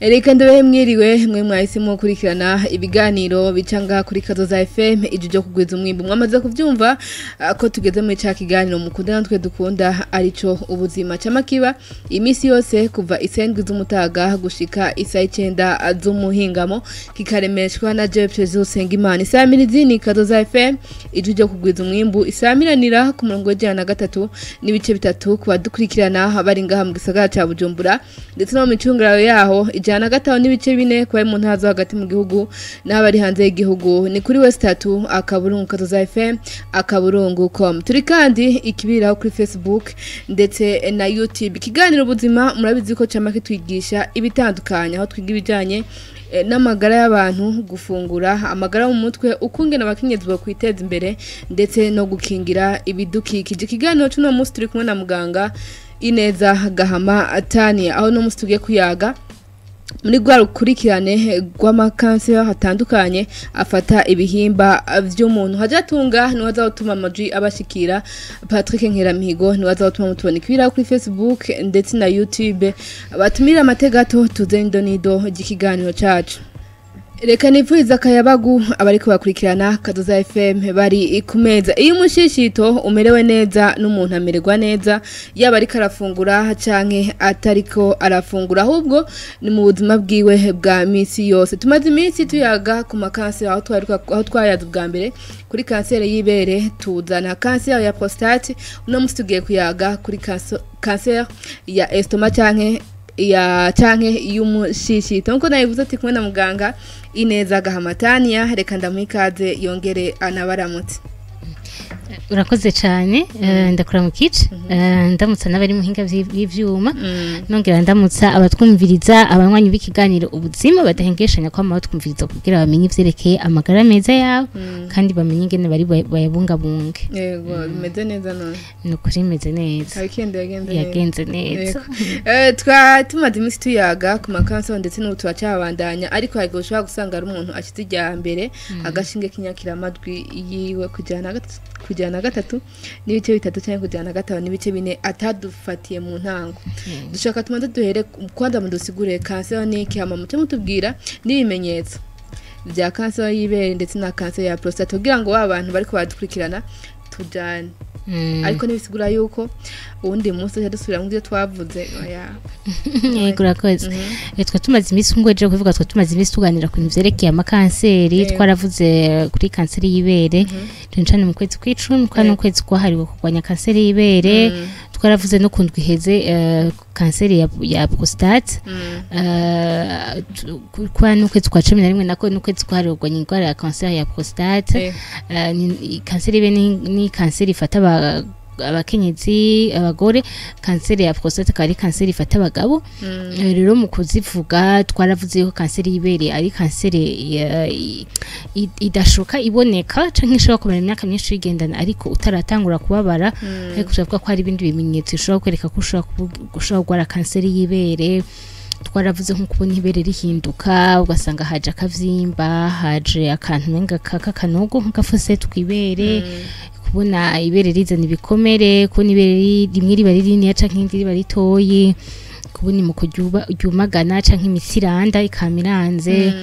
Reka ndabahe mwiriwe mwe mwahisemo gukurikirana ibiganiro bica ngaha kuri Kazoza FM, ijwi ryo kugwiza umwimbu. Mwamaze kuvyumva ko tugeze muri ca kiganiro mukunda natwe dukunda, arico ubuzima, cama kiba imisi yose kuva isendwi z'umutaga gushika isaha 9 z'umuhingamo, kikaremeshwa na Jeff Jesus Sengimana. Isaha ni Kazoza FM, ijwi ryo kugwiza umwimbu, isamiranira ku murongo wa 103.3 ku badukurikirana bari ngaha mu gisagara ca Bujumbura ndetse no mu micungararo yaho, 105.4 kuba mu ntara zo hagati mu gihugu n'abari hanze y'igihugu ni kuri w3.kazozafm.com. Turi kandi ikibiraho kuri Facebook ndetse na YouTube. Ikiganiro ubuzima murabizi ko cama kitwigisha ibitandukanye, aho twiga ibijanye n'amagara y'abantu, gufungura, amagara mu mutwe, ukungena abakenyezi bo kwiteza imbere ndetse no gukingira ibidukikije. Ikiganiro c'uno munsi turi kumwe na muganga Ineza Gahama Tania, aho no munsi tugiye kuyaga muri rwa rukurikirane rw'amakanseri hatandukanye afata ibihimba vy'umuntu. Hajatunga niwe azawutuma amajwi abashikira, Patrick Nkeramihigo niwe azawutuma mutubona ikibira kuri Facebook ndetse na YouTube. Batumira amategato tuze indonido ry'ikiganiro cacu. Reka nipfuriza akayabagu abariko bakurikirana Kazoza FM bari ku meza. Iyo umushishito umerewe neza n'umuntu amererwa neza, yaba ariko arafungura canke atariko arafungura, ahubwo ni mu buzima bwiwe bwa misi yose. Tumaze iminsi tuyaga ku makanseri, aho twaruka aho twayaze ubwa mbere kuri kanseri y'ibere, tuzana kanseri ya prostate. Uno musi tugiye kuyaga kuri kanseri ya estomac canke ya canke y'umushishito. Nkuko nabivuze, ati kumwe na muganga Ineza Gahamatania. Reka ndamuha ikaze yongere anabaramutse. Urakoze cyane, ndakuramukije, ndamutsa n'abari mu hinga y'ivyuma, nongera ndamutsa abatwumviriza, abanywanyi b'ikiganiro ubuzima badahengeshanya kwama batwumviriza kugira bamenye ivyerekeye amagara meza yabo kandi bamenye ingene bari bayabungabunge. Yego, bimeze neza none? Ni ukuri bimeze neza. Weekend yagenze neza? Yagenze neza. Twa tumaze iminsi tuyaga ku makanseri ndetse n'ubu turacabandanya, ariko hari igihe ushobora gusanga ari umuntu ashize irya mbere agashinge k'inyakiramadwi yiwe kujyana 3.3 cyangwa kujyana 5.4 atadufatiye mu ntango. Dushaka tumanze duhere kwanza mudusigure kanseri ni iki, hama muce mutubwira n'ibimenyetso bya kanseri y'ibere ndetse na kanseri ya prostate, kugira ngo ba bantu bariko baradukurikirana tujane. Ariko ntibisigura yuko uwundi munsi tuja dusubira mu byo twavuze, oya. Yego, urakoze. Twa tumaze iminsi ngweje kuvuga, twa tumaze iminsi tuganira ku bintu vyerekeye amakanseri. Twaravuze kuri kanseri y'ibere cyane cyane mu kwezi kw'icumi, kwa n'ukwezi kwahariwe kurwanya kanseri y'ibere. Twaravuze no ku ndwi iheze kanseri ya prostate, kwa n'ukwezi kwa 11 nako n'ukwezi kwahariwe kurwanya indwara ya kanseri ya prostate. Kanseri y'ibere ni kanseri ifata abakenyezi, abagore. Kanseri ya prostate akaba ari kanseri ifata abagabo. Rero mu kuzivuga twaravuze yuko kanseri y'ibere ari kanseri idashoka iboneka canke ishobora kumara imyaka myinshi uyigendana ariko utaratangura kubabara. Ariko turavuga ko hari ibindi bimenyetso bishobora kwereka ko ushobora kurwara kanseri y'ibere. Twaravuze nko kubona ibere rihinduka, ugasanga haje akavyimba, haje akantu umenga k'akanogo nk'agafosette kw'ibere, kubona ibere rizana ibikomere, kubona ibere rimwe riba rininiya canke irindi riba ritoyi, kubona imuko ryumagana canke imitsi iranda ikama iranze,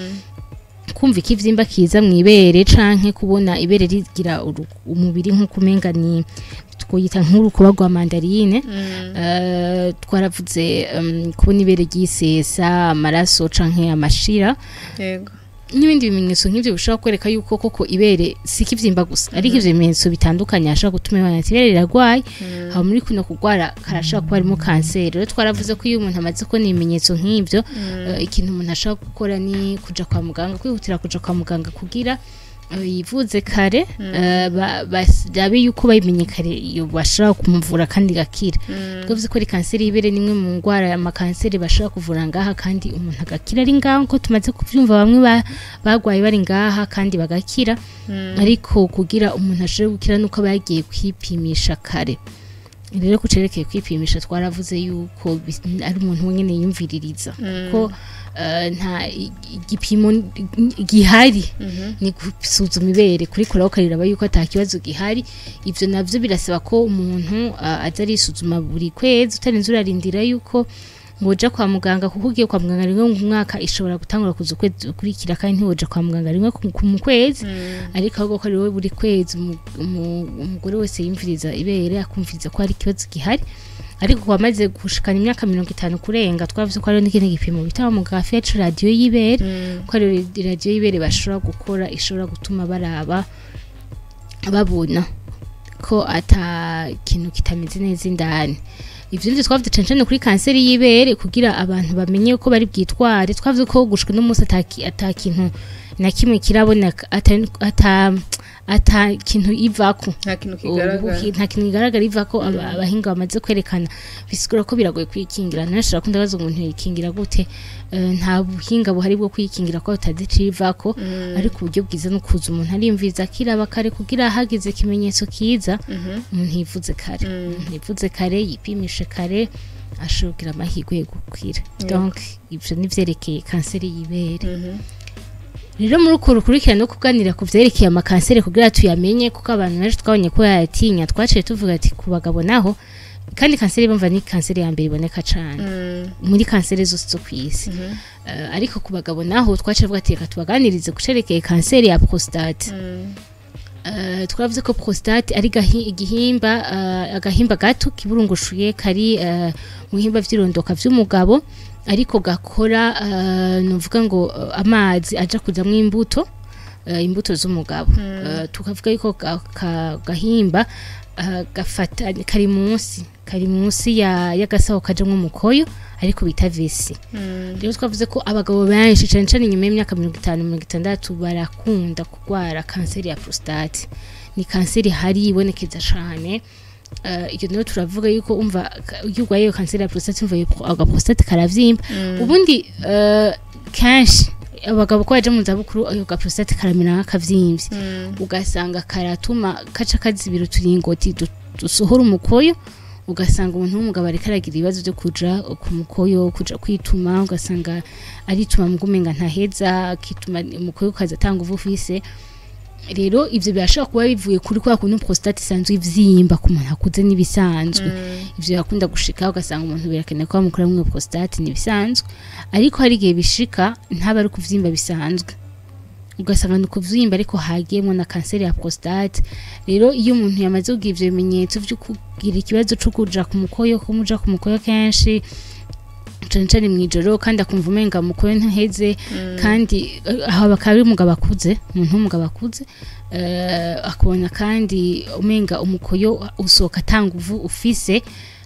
kumva ikivyimba kiza mw'ibere, canke kubona ibere rigira umubiri nk'uko umenga ni twoyita nk'urukoba rwa mandarine. Twaravuze kubona ibere ryisesa amaraso canke amashira n'ibindi bimenyetso nk'ivyo bishobora kwereka yuko koko ibere si ikivyimba gusa, ariko ivyo bimenyetso bitandukanye ashobora gutuma ibana ati ibere riragwaye. Haba muri kuno kugwara karashobora kuba harimo kanseri. Rero twaravuze ko iyo umuntu amaze kubona ibimenyetso nk'ivyo, ikintu umuntu ashobora gukora ni kuja kwa muganga, kwihutira kuja kwa muganga kugira yivuze kare, barabe yuko babimenye kare iyo bashobora kumuvura kandi gakira. Twavuze ko ari kanseri y'ibere ni imwe mu ndwara amakanseri bashobora kuvura ngaha kandi umuntu agakira ari ngaha, nkuko tumaze kuvyumva bamwe bagwaye bari ngaha kandi bagakira. Ariko kugira umuntu ashobore gukira nuko aba yagiye kwipimisha kare. Rero kucerekeye kwipimisha, twaravuze yuko ari umuntu wenyene yiyumviririza, kuko nta igipimo gihari, ni gusuzuma ibere kurikora ukariraba yuko ata kibazo gihari. Ivyo navyo birasaba ko umuntu aza arisuzuma buri kwezi, utarinze urarindira yuko Ngo uja kwa muganga, kuko ugiye kwa muganga rimwe mu mwaka ishobora gutangura kuza ukwezi ukurikira, kandi ntiwoja kwa muganga rimwe mu kwezi, ariko ahubwo ko ari wowe buri kwezi umugore wese yumviriza ibere, akumviriza ko hari ikibazo gihari. Ariko wamaze gushikana imyaka 50 kurenga, twavuze ko hariho n'ikindi gipimo bita mammographie yacu, radiyo y'ibere, ko ari radiyo y'ibere bashobora gukora, ishobora gutuma baraba babona ko ata kintu kitameze neza indani. Ivyo nivyo twavuze cane cane kuri kanseri y'ibere, kugira abantu bamenye ko bari bwitware. Twavuze ko gushika no munsi ata kintu na kimwe kiraboneka, ata kintu ivako, nta kintu kigaragara. Nta kintu kigaragara ivako. Abahinga bamaze kwerekana, bisigura ko biragoye kwikingira. Nashaka ko ndabaza umuntu yikingira gute? Nta buhinga buhari bwo kwikingira ko utazi icivako, ariko uburyo bwiza no kuza umuntu arimviza, akiraba kare, kugira hagize ikimenyetso kiza umuntu yivuze kare, umuntu yivuze kare, yipimishe kare, ashobora kugira amahirwe yo gukira. Donc ivyo nivyerekeye kanseri y'ibere. Rero muri uko rukurikirane no kuganira ku vyerekeye amakanseri kugira tuyamenye, kuko abantu benshi twabonye ko yayatinya, twaciye tuvuga ati ku bagabo naho kandi kanseri, bumva ni kanseri ya mbere iboneka cane muri kanseri zose zo kw'isi. Ariko ku bagabo naho twaciye tuvuga ati reka tubaganirize kucerekeye kanseri ya prostate. Twavuze ko prostate ari igihimba, agahimba gato kiburungushuye kari mu bihimba vy'irondoka vy'umugabo, ariko gakora, nuvuga ngo amazi aja kujamwo imbuto, imbuto z'umugabo. Tukavuga yuko gahimba gafata kari munsi ya y'agasaho kajamwo umukoyo, ariko bita vessie. Rero twavuze ko abagabo benshi cane cane inyuma y'imyaka 50, 60 barakunda kurwara kanseri ya prostate. Ni kanseri hari ibonekeza cane. Iyo nayo turavuga yuko umva iyo urwaye iyo kanseri ya prostate, umva iyo aga prostate karavyimba. Ubundi kenshi abagabo ko baje mu zabukuru, ayo ga prostate karamera nk'akavyimbye, ugasanga karatuma kaca kazibira uturingoti dusohora umukoyo, ugasanga umuntu w'umugabo ariko aragira ibibazo byo kuja ku mukoyo, kuja kwituma, ugasanga arituma mu gumenga ntaheza, akituma umukoyo ukaza atanga uvu ufise. Rero ivyo birashobora kuba bivuye kuri kwa kuntu prostate isanzwe ivyimba ku muntu akuze n'ibisanzwe. Ivyo birakunda gushika, ugasanga umuntu birakenewe ko bamukuramwo iyo prostate, n'ibisanzwe. Ariko hari igihe bishika ntaba ari kuvyimba bisanzwe, ugasanga ni ukuvyimba ariko hagiyemwo na kanseri ya prostate. Rero iyo umuntu yamaze kugira ivyo bimenyetso vyo kugira ikibazo co kuja ku mukoyo, ko muja ku mukoyo kenshi cane cane mw'ijoro, kandi akumva umenga umukoyo ntaheze, kandi aho bakaba ari umugabo akuze, umuntu w'umugabo akuze, akabona kandi umenga umukoyo usohoka ata nguvu ufise,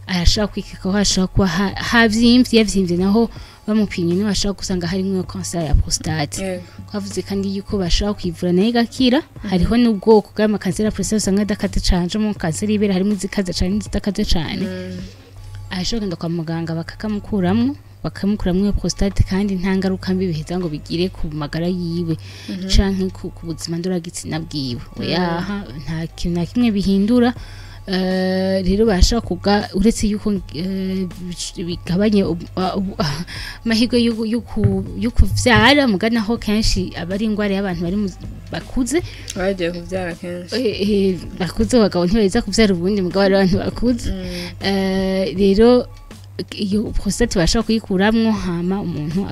arashobora kwikeka ko hashobora kuba havyimvye. Yavyimbye naho bamupimye, niho bashobora gusanga harimwo iyo kanseri ya prostate. Twavuze kandi yuko bashobora kwivura nayo igakira. Hariho n'ubwoko bw'amakanseri ya prostate usanga adakaze cane, mu kanseri y'ibere harimo izikaze cane n'izidakaze cane. Arashobora kugenda kwa muganga bakakamukuramwo, bakamukuramwo iyo prostate, kandi nta ngaruka mbi biheza ngo bigire ku magara yiwe canke ku buzima ndoragitsina bwiwe. Oyaha, nta kintu na kimwe bihindura. Rero barashobora kuga uretse yuko bigabanye amahirwe yo kuvyara, mugana aho kenshi aba ari ingwara y'abantu bari bakuze. Bagiye kuvyara kenshi. Bakuze, abagabo ntibaheza kuvyara ubundi, mugabo ari abantu bakuze. Rero iyo prostate bashobora kuyikuramwo, hama umuntu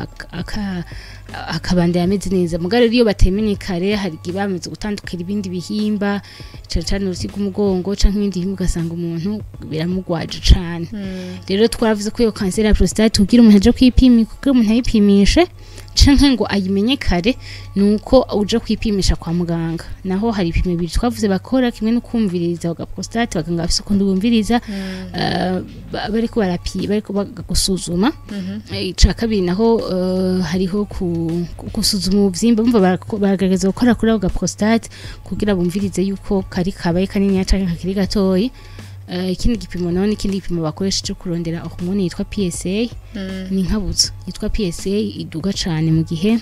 akabandanya ameze neza. Mugabo rero iyo batemenye kare, hari igihe bamaze gutandukira ibindi bihimba, cane cane uruti rw'umugongo canke ibindi bihimba, ugasanga umuntu biramugwaje cane. Rero twaravuze ko iyo kanseri ya prostate, kugira umuntu aje kwipima, kugira umuntu ayipimishe canke ngo ayimenye kare, nuko uja kwipimisha kwa muganga. Naho hari ibipimo bibiri twavuze bakora: kimwe no kumviriza aga prostate, baganga bafise ukuntu bumviriza bariko bariko bagusuzuma. Ica kabiri naho hariho gusuzuma ubuvyimba, bumva baragerageza gukora kuri ako ga prostate kugira bumvirize yuko kari kabaye kanini canke kakiri gatoyi. Ikindi gipimo naho n'ikindi gipimo bakoresha cyo kurondera hormone yitwa PSA, ni nkabuzo yitwa PSA iduga cane mu gihe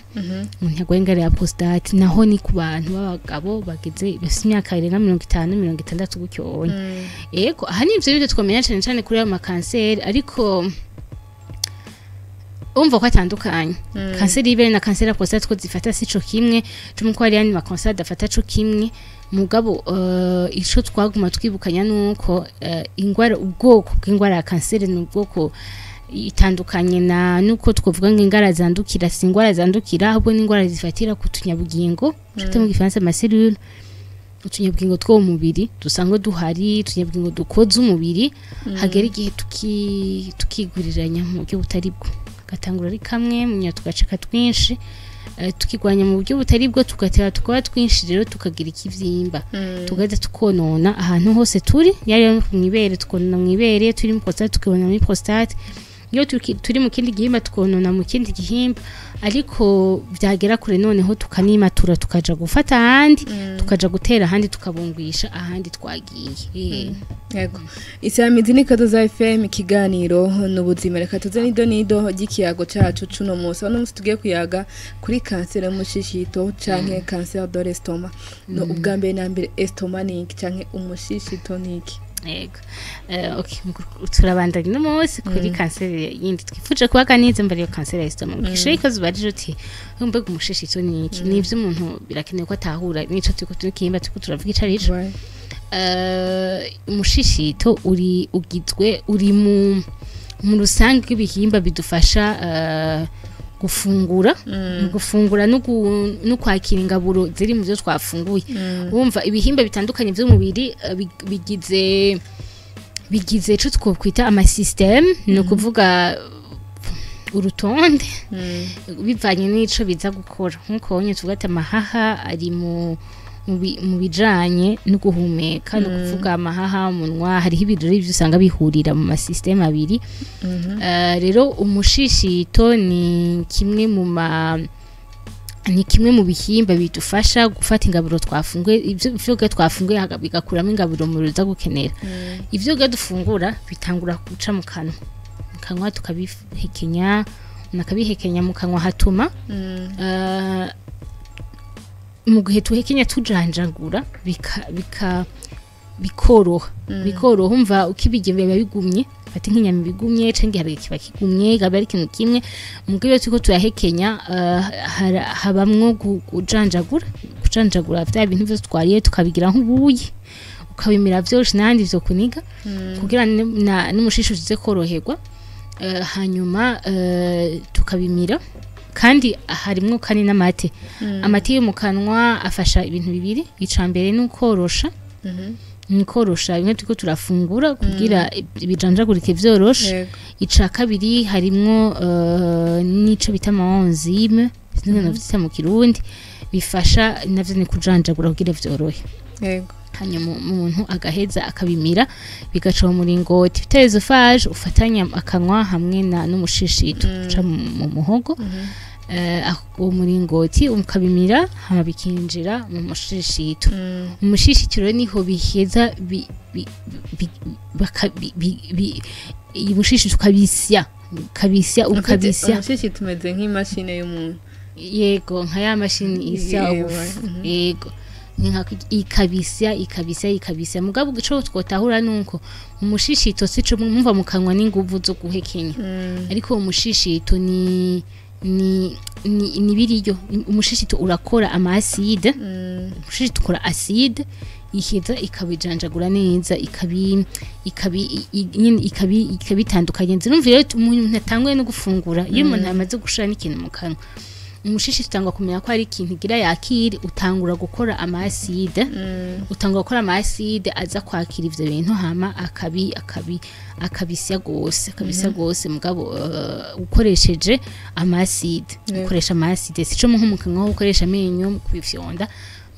umuntu yarwaye ingwara ya prostate. Naho ni ku bantu b'abagabo bageze bafite imyaka irenga 50, 60 gutyo onye. Ego, aha ni ivyo nivyo twamenya cane cane kuri ayo makanseri, ariko umva ko atandukanye. Kanseri y'ibere na kanseri ya prostate ko zifata sico kimwe, cumi ko hari yandi makanseri adafata co kimwe. Mugabo ico twaguma twibukanya nuko ingwara, ubwoko bw'ingwara ya kanseri ni ubwoko Itandukanye na nuko twovuga ngo ingwara zandukira, si ingwara zandukira, ahubwo ni ingwara zifatira ku tunyabugingo, mm. Mu gifaransa ama cellules, utunyabugingo two mu mubiri dusanzwe duhari, utunyabugingo dukoze umubiri. Hagera igihe tukiguriranya mu buryo butari bwo, gatangura ari kamwe, munya tugacika twinshi, tukigwanya mu buryo butari bwo, tugatera tukaba twinshi, rero tukagira ikivyimba, tugaza tukonona ahantu hose turi. Yari mwibere tukonona mwibere, turi mu prostate tukibona muri prostate, iyo turi mu kindi gihimba tukonona mu kindi gihimba. Ariko byagera kure noneho tukanimatura, tukaja gufata ahandi, tukaja gutera ahandi, tukabungwisha ahandi twagiye. Yego, Isamizi ni Kadoza FM, ikiganiro n'ubuzima. Reka tuze nido nido ry'ikiyago cacu cuno munsi. Uno munsi tugiye kuyaga kuri kanseri y'umushishito canke cancer de l'estomac. No ubwa mbere na mbere, estomac ni iki canke umushishito ni iki? Yego. Okay, turabandanya uno munsi kuri kanseri yindi twifuje kubaganiza mbere yo kanseri ya estomac. Kishe ikazo ubajije uti mbega umushishito ni iki? Nivyo, umuntu birakenewe ko atahura nico turiko turikimba, turiko turavuga ico arico. Umushishito uri ugizwe, uri mu rusange rw'ibihimba bidufasha gufungura, mu gufungura no kwakira ingaburo ziri mu byo twafunguye. Wumva ibihimba bitandukanye by'umubiri bigize ico twokwita ama système, ni ukuvuga urutonde bivanye n'ico biza gukora. Nkuko wonye tuvuga ati amahaha ari mu bijanye no guhumeka, no kuvuga amahaha, umunwa, hariho ibintu rero usanga bihurira mu ma système abiri. Rero umushishito ni kimwe mu bihimba bidufasha gufata ingaburo twafunguye, ivyo twafunguye bigakuramo ingaburo mu ruza gukenera. Ivyo dufungura bitangura guca mu kanwa, mu kanwa tukabihekenya, umuntu akabihekenya mu kanwa, hatuma mu gihe tuhekenya tujanjagura bika bika bikoroha, bikoroha. Umva ukibirya biba bigumye, fata nk'inyama ibigumye canke igiharage kiba kigumye, kaba ari ikintu kimwe. Mugabo iyo turiko turahekenya, habamwo kujanjagura vya bintu vyose twariye, tukabigira nk'ubuyi, ukabimira vyose n'ahandi vyo kuniga, kugira n'umushisho uze koroherwa. Hanyuma tukabimira, kandi harimwo kandi n'amate. Amate yo mu kanwa afasha ibintu bibiri. Ica mbere ni ukorosha, ni korosha bimwe turiko turafungura kugira bijanjagurike vyoroshe. Ica kabiri, harimwo n'ico bita ama enzyme, sinzi novyita mu Kirundi, bifasha navyo ni kujanjagura kugira vyorohe. Hanyuma umuntu agaheza akabimira, bigaca mu muringoti bita œsophage, ufatanya akanwa hamwe na n'umushishito uca mu muhogo. Uwo muringoti ukabimira, hama bikinjira mu mushishito. Mu mushishito rero niho biheza umushishito ukabisya, ukabisya, ukabisya. Umushishito umeze nk'imashini y'umuntu. Yego, nka ya mashini isya ubufu. Yego, ni nka ikabisya, ikabisya, ikabisya. Mugabo ico twotahura nuko mu mushishito sico mwumva mu kanwa n'inguvu zo guhekenya, ariko uwo mushishito ni biriyo. Umushishito urakora ama acide, umushishito ukora acide iheza ikabijanjagura neza, ikabi ikabi nyine ikabitandukanye. Nzirumva rero umuntu atanguye no gufungura, iyo umuntu amaze gushira n'ikintu mu kanwa, umushishito utangwa kumenya ko ari ikintu igira yakire, utangura gukora ama acide, utangura gukora ama acide aza kwakira ivyo bintu, hama akabi akabi akabisya gose, akabisya gose. Mugabo ukoresheje ama acide, ukoresha ama acide, sico nko mu kanwa ukoresha amenyo mu kubifyonda,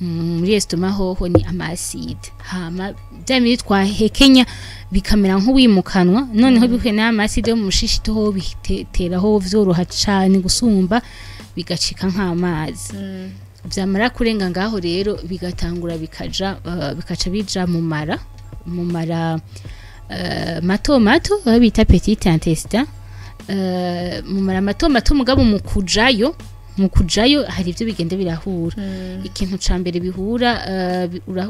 muri estomac hoho ni ama acide. Hama bya bindi twahekenya bikamera nk'uwimukanwa, noneho bihuye n'ama acide yo mu mushishito, ho biteraho vyoroha cane gusumba, bigacika nk'amazi. Vyamara kurenga ngaho rero bigatangura bikaja, bikaca bija mu mara mato mato, aho bita petit intestin, mu mara mato mato. Mugabo mu kujayo hari ivyo bigenda birahura. Ikintu ca mbere bihura,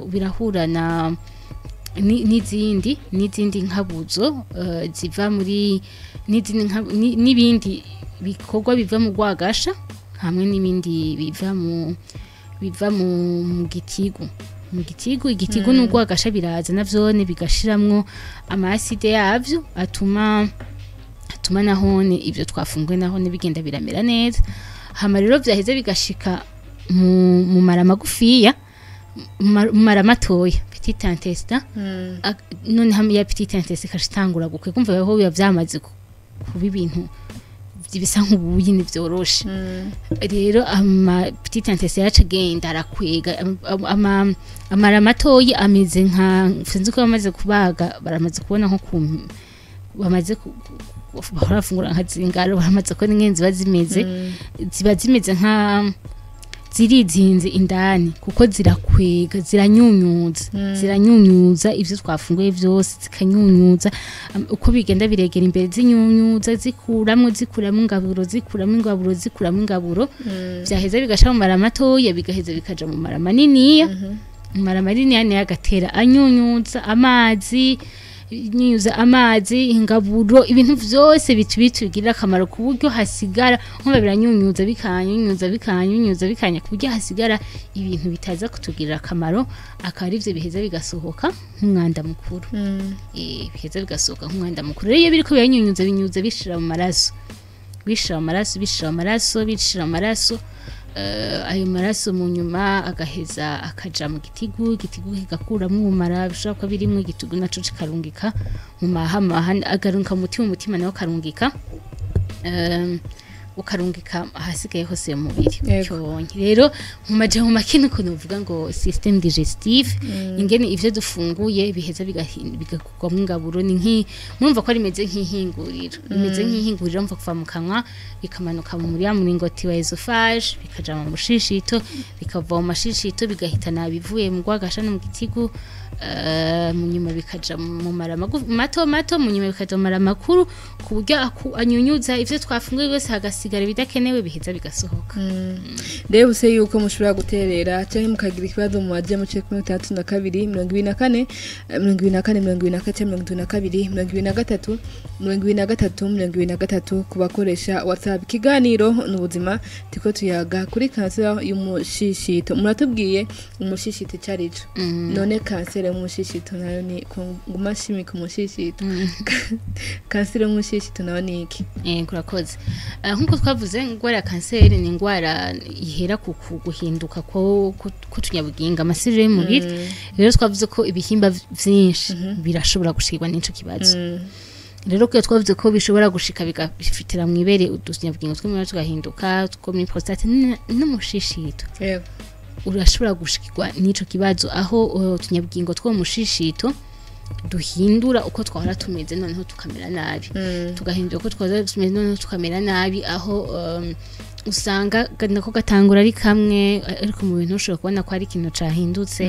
birahura na n'izindi nkabuzo, ziva muri n'izindi n'ibindi bikorwa biva mu rwagasha, hamwe n'ibindi biva mu gitigu. Igitigu n'urwagasha biraza navyone bigashiramwo ama acide yavyo atuma Bituma nahone ibyo twafunguye nahone bigenda biramera neza. Hama rero vyaheze bigashika mu mara magufiya, mu mara matoya, petit intestin. None hamwe ya petit intestin ikashitangura gukwe, kumva aho biba vyamaze kuba ibintu bisa nk'ubuyi, ntivyoroshe. Rero ama petit intestin yacu agenda arakwega amara matoyi, ameze nka, sinzi ko bamaze kubaga, baramaze kubona nko ku bamaze bahora bafungura nka zingaro, baramaze kubona ingene ziba zimeze. Ziba zimeze nka zirizinze indani, kuko zirakwega, ziranyunyuza, ziranyunyuza ivyo twafunguye vyose, zikanyunyuza. Uko bigenda biregera imbere, zinyunyuza, zikuramwo, zikuramwo ingaburo, zikuramwo ingaburo, zikuramwo ingaburo. Vyaheza bigasha mu mara matoya, bigaheza bikaja mu mara maniniya. Mu mara maniniya niyo agatera anyunyuza amazi, nyunyuza amazi, ingaburo, ibintu vyose bitugirira akamaro, ku buryo hasigara nkumva biranyunyuza, bikanyunyuza, bikanyunyuza, bikanya, ku buryo hasigara ibintu bitaza kutugirira akamaro, akaba arivyo biheza bigasohoka nk'umwanda mukuru. Biheza bigasohoka nk'umwanda mukuru. Rero iyo biriko biranyunyuza, binyuza bishira mu maraso, bishira mu maraso, bishira mu maraso, bishira mu maraso. Ayo maraso mu nyuma agaheza akaja mu gitigu, igitigu kigakuramwo ubumara bishobora kuba birimwo, igitigu naco kikarungika mu mahama, agarunka mu mutima, umutima nawo ukarungika, ukarungika ahasigaye hose mu mubiri. Cyonke rero mu majambo make nuko novuga ngo système digestif, ingene ivyo dufunguye biheza bigakurwamwo ingaburo, ni nki murumva ko rimeze nk'ihinguriro, rimeze nk'ihinguriro. Mva kuva mu kanwa bikamanuka mu muri ya muringoti wa œsophage, bikaja mu mushishito, bikava mu mashishito bigahitana bivuye mu rwagasha no mu gitigu, mu nyuma bikaja mu mara mato mato, mu nyuma bikaja mu mara makuru, ku buryo anyunyuza ivyo twafunguye byose, hagasigara ibidakenewe biheza bigasohoka. Rero se yuko mushobora guterera cyangwa mukagira ikibazo mu baje muce kuri 62 24 24 24 22 23 23 23 ku bakoresha WhatsApp. Ikiganiro n'ubuzima, tiko tuyaga kuri kanseri y'umushishito. Muratubwiye umushishito icarico. None kanseri y'umushishito nayo ni nguma nshimika umushishito, kanseri y'umushishito nayo ni iki? Kurakoze. Nkuko twavuze, ingwara ya kanseri ni ingwara ihera ku guhinduka ko k'utunyabugingo, ama cellules y'umubiri. Rero twavuze ko ibihimba vyinshi birashobora gushikirwa n'ico kibazo. Rero ko twavuze ko bishobora gushika bigafitira mu ibere, utunyabugingo tw'umubiri tugahinduka, two muri prostate n'umushishito urashobora gushikirwa n'ico kibazo, aho utunyabugingo two mu mushishito duhindura uko twahora tumeze, noneho tukamera nabi. Tugahindura uko twahora tumeze, noneho tukamera nabi, aho usanga nako gatangura ari kamwe, ariko mu bintu ushobora kubona ko ari ikintu cahindutse.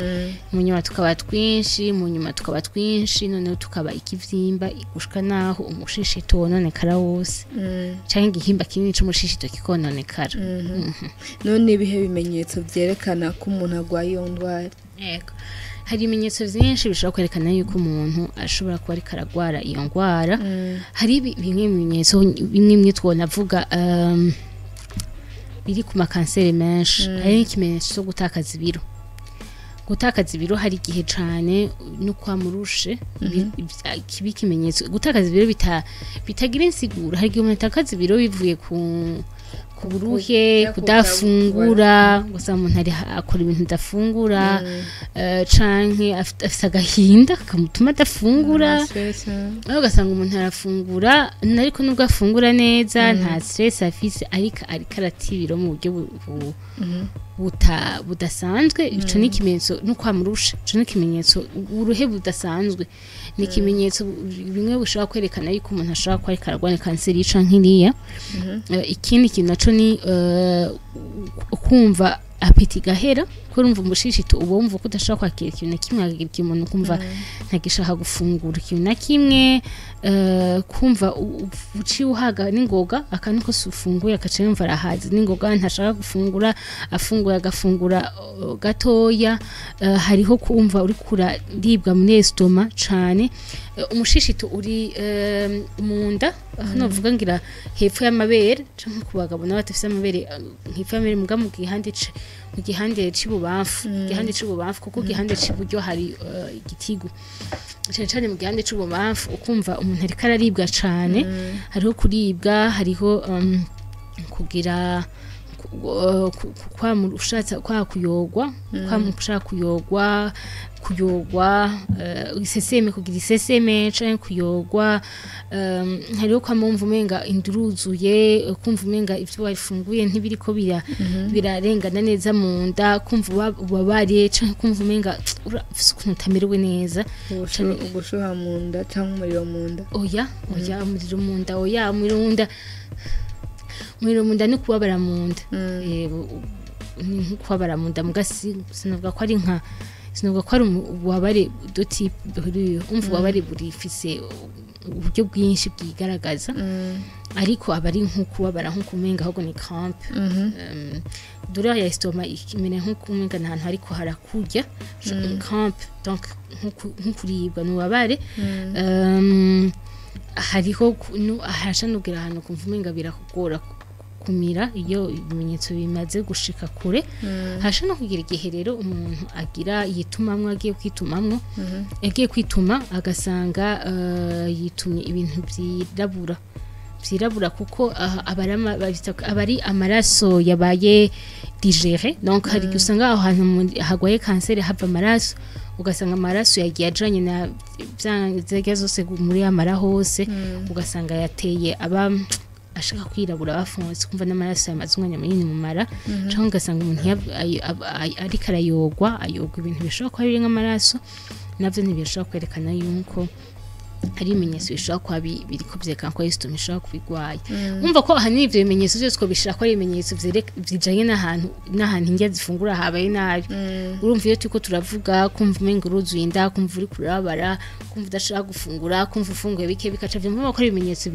Mu nyuma tukaba twinshi, mu nyuma tukaba twinshi, noneho tukaba ikivyimba, gushika naho umushishito wononekara wose, canke igihimba kinini c'umushishito kikononekara. None ibihe bimenyetso vyerekana ko umuntu arwaye iyo ndwara? Yego. Hari ibimenyetso vyinshi bishobora kwerekana yuko umuntu ashobora kuba ariko aragwara iyo ngwara. Hari bimwe mu bimenyetso bimwe bimwe twonavuga, biri ku makanseri menshi. Hari ikimenyetso cyo gutakaza ibiro. Gutakaza ibiro hari igihe cane no kwa murushe kiba ikimenyetso, gutakaza ibiro bitagira insiguro. Hari igihe umuntu atakaza ibiro bivuye ku buruhe, kudafungura, gusa umuntu ari akora ibintu adafungura, canke afise agahinda kamutuma adafungura. Stress, aho ugasanga umuntu arafungura, ariko nubwo afungura neza, nta stress afise, ariko ariko arata ibiro mu buryo budasanzwe. Ico ni ikimenyetso no kwamurusha, ico ni ikimenyetso, uruhe budasanzwe ni ikimenyetso bimwe bushobora kwerekana yuko umuntu ashobora kuba ariko ararwara kanseri y'ica nk'iriya. Ikindi kintu naco ni kumva appétit igahera, ko urumva umushishito uba wumva ko udashobora kwakira ikintu na kimwe, akagira ikintu umuntu kumva ntagishaka gufungura ikintu na kimwe, kumva uciye uhaga n'ingoga, akantu kose ufunguye agaca yumva arahaze n'ingoga, ntashaka gufungura, afunguye agafungura gatoya. Hariho kumva uriko uraribwa muri estomac cane. Umushishito uri mu nda, aho novuga ngira hepfo y'amabere, canke ku bagabo nabo badafise amabere, hepfo y'amabere muga mu gihande mu gihande c'ibubamfu, gihande c'ibubamfu, kuko gihande c'iburyo hari igitigu. Cyane cyane mu gihande c'ububamfu ukumva umuntu ariko araribwa cane. Hariho kuribwa, hariho kugira ushatse kwa kuyogwa, kwa ushaka kuyogwa, iseseme, kugira iseseme canke kuyogwa. Hariho kwa mumva umenga induruzuye, kumva umenga ivyo wafunguye ntibiriko birarengana neza mu nda, kumva ubabare canke kumva umenga ufise ukuntu utamerewe neza. Ugushuha mu nda canke umuriro mu nda? Oya, oya, umuriro mu nda, oya, umuriro mu nda, umuriro mu nda ni kubabara mu nda. Ni kubabara mu nda mugasi sinavuga ko ari nka, sinavuga ko ari ububabare de type, umva ububabare burifise uburyo bwinshi bwigaragaza, ariko aba ari nko kubabara nko kumenga ahubwo ni crampe. Douleur ya estomac imene nko kumenga n'ahantu ariko harakurya, crampe, donc nko kuribwa n'ububabare. Hariho harashanubwira ahantu kumva umenga birakugora kumira iyo ibimenyetso bimaze gushika kure. Hasha no kugira igihe rero umuntu agira yitumamwo, agiye kwitumamwo, agiye kwituma agasanga yitumye ibintu byirabura, kuko abari amaraso yabaye digéré. Donc hari usanga aho hantu hagwaye kanseri hava amaraso, ugasanga amaraso yagiye ajanye na byanzege zose muri amara hose, ugasanga yateye aba ashaka kwirabura bafunze, kumva n'amaraso yamaze umwanya munini mu mara, cyangwa ugasanga umuntu ariko arayogwa, ayogwa ibintu bishobora kuba biri nk'amaraso, navyo ntibishobora kwerekana yuko hari ibimenyetso bishobora kuba biriko vyerekana ko estomac ishobora kuba igwaye. Umva ko ahanini ivyo bimenyetso vyose ko bishobora kuba ari ibimenyetso bijanye n'ahantu indya zifungura habaye nabi. Urumva iyo turiko turavuga kumva umenga uruzuye inda, kumva uri kurabara, kumva udashaka gufungura, kumva ufunguye bike bikaca, vyumva ko ari ibimenyetso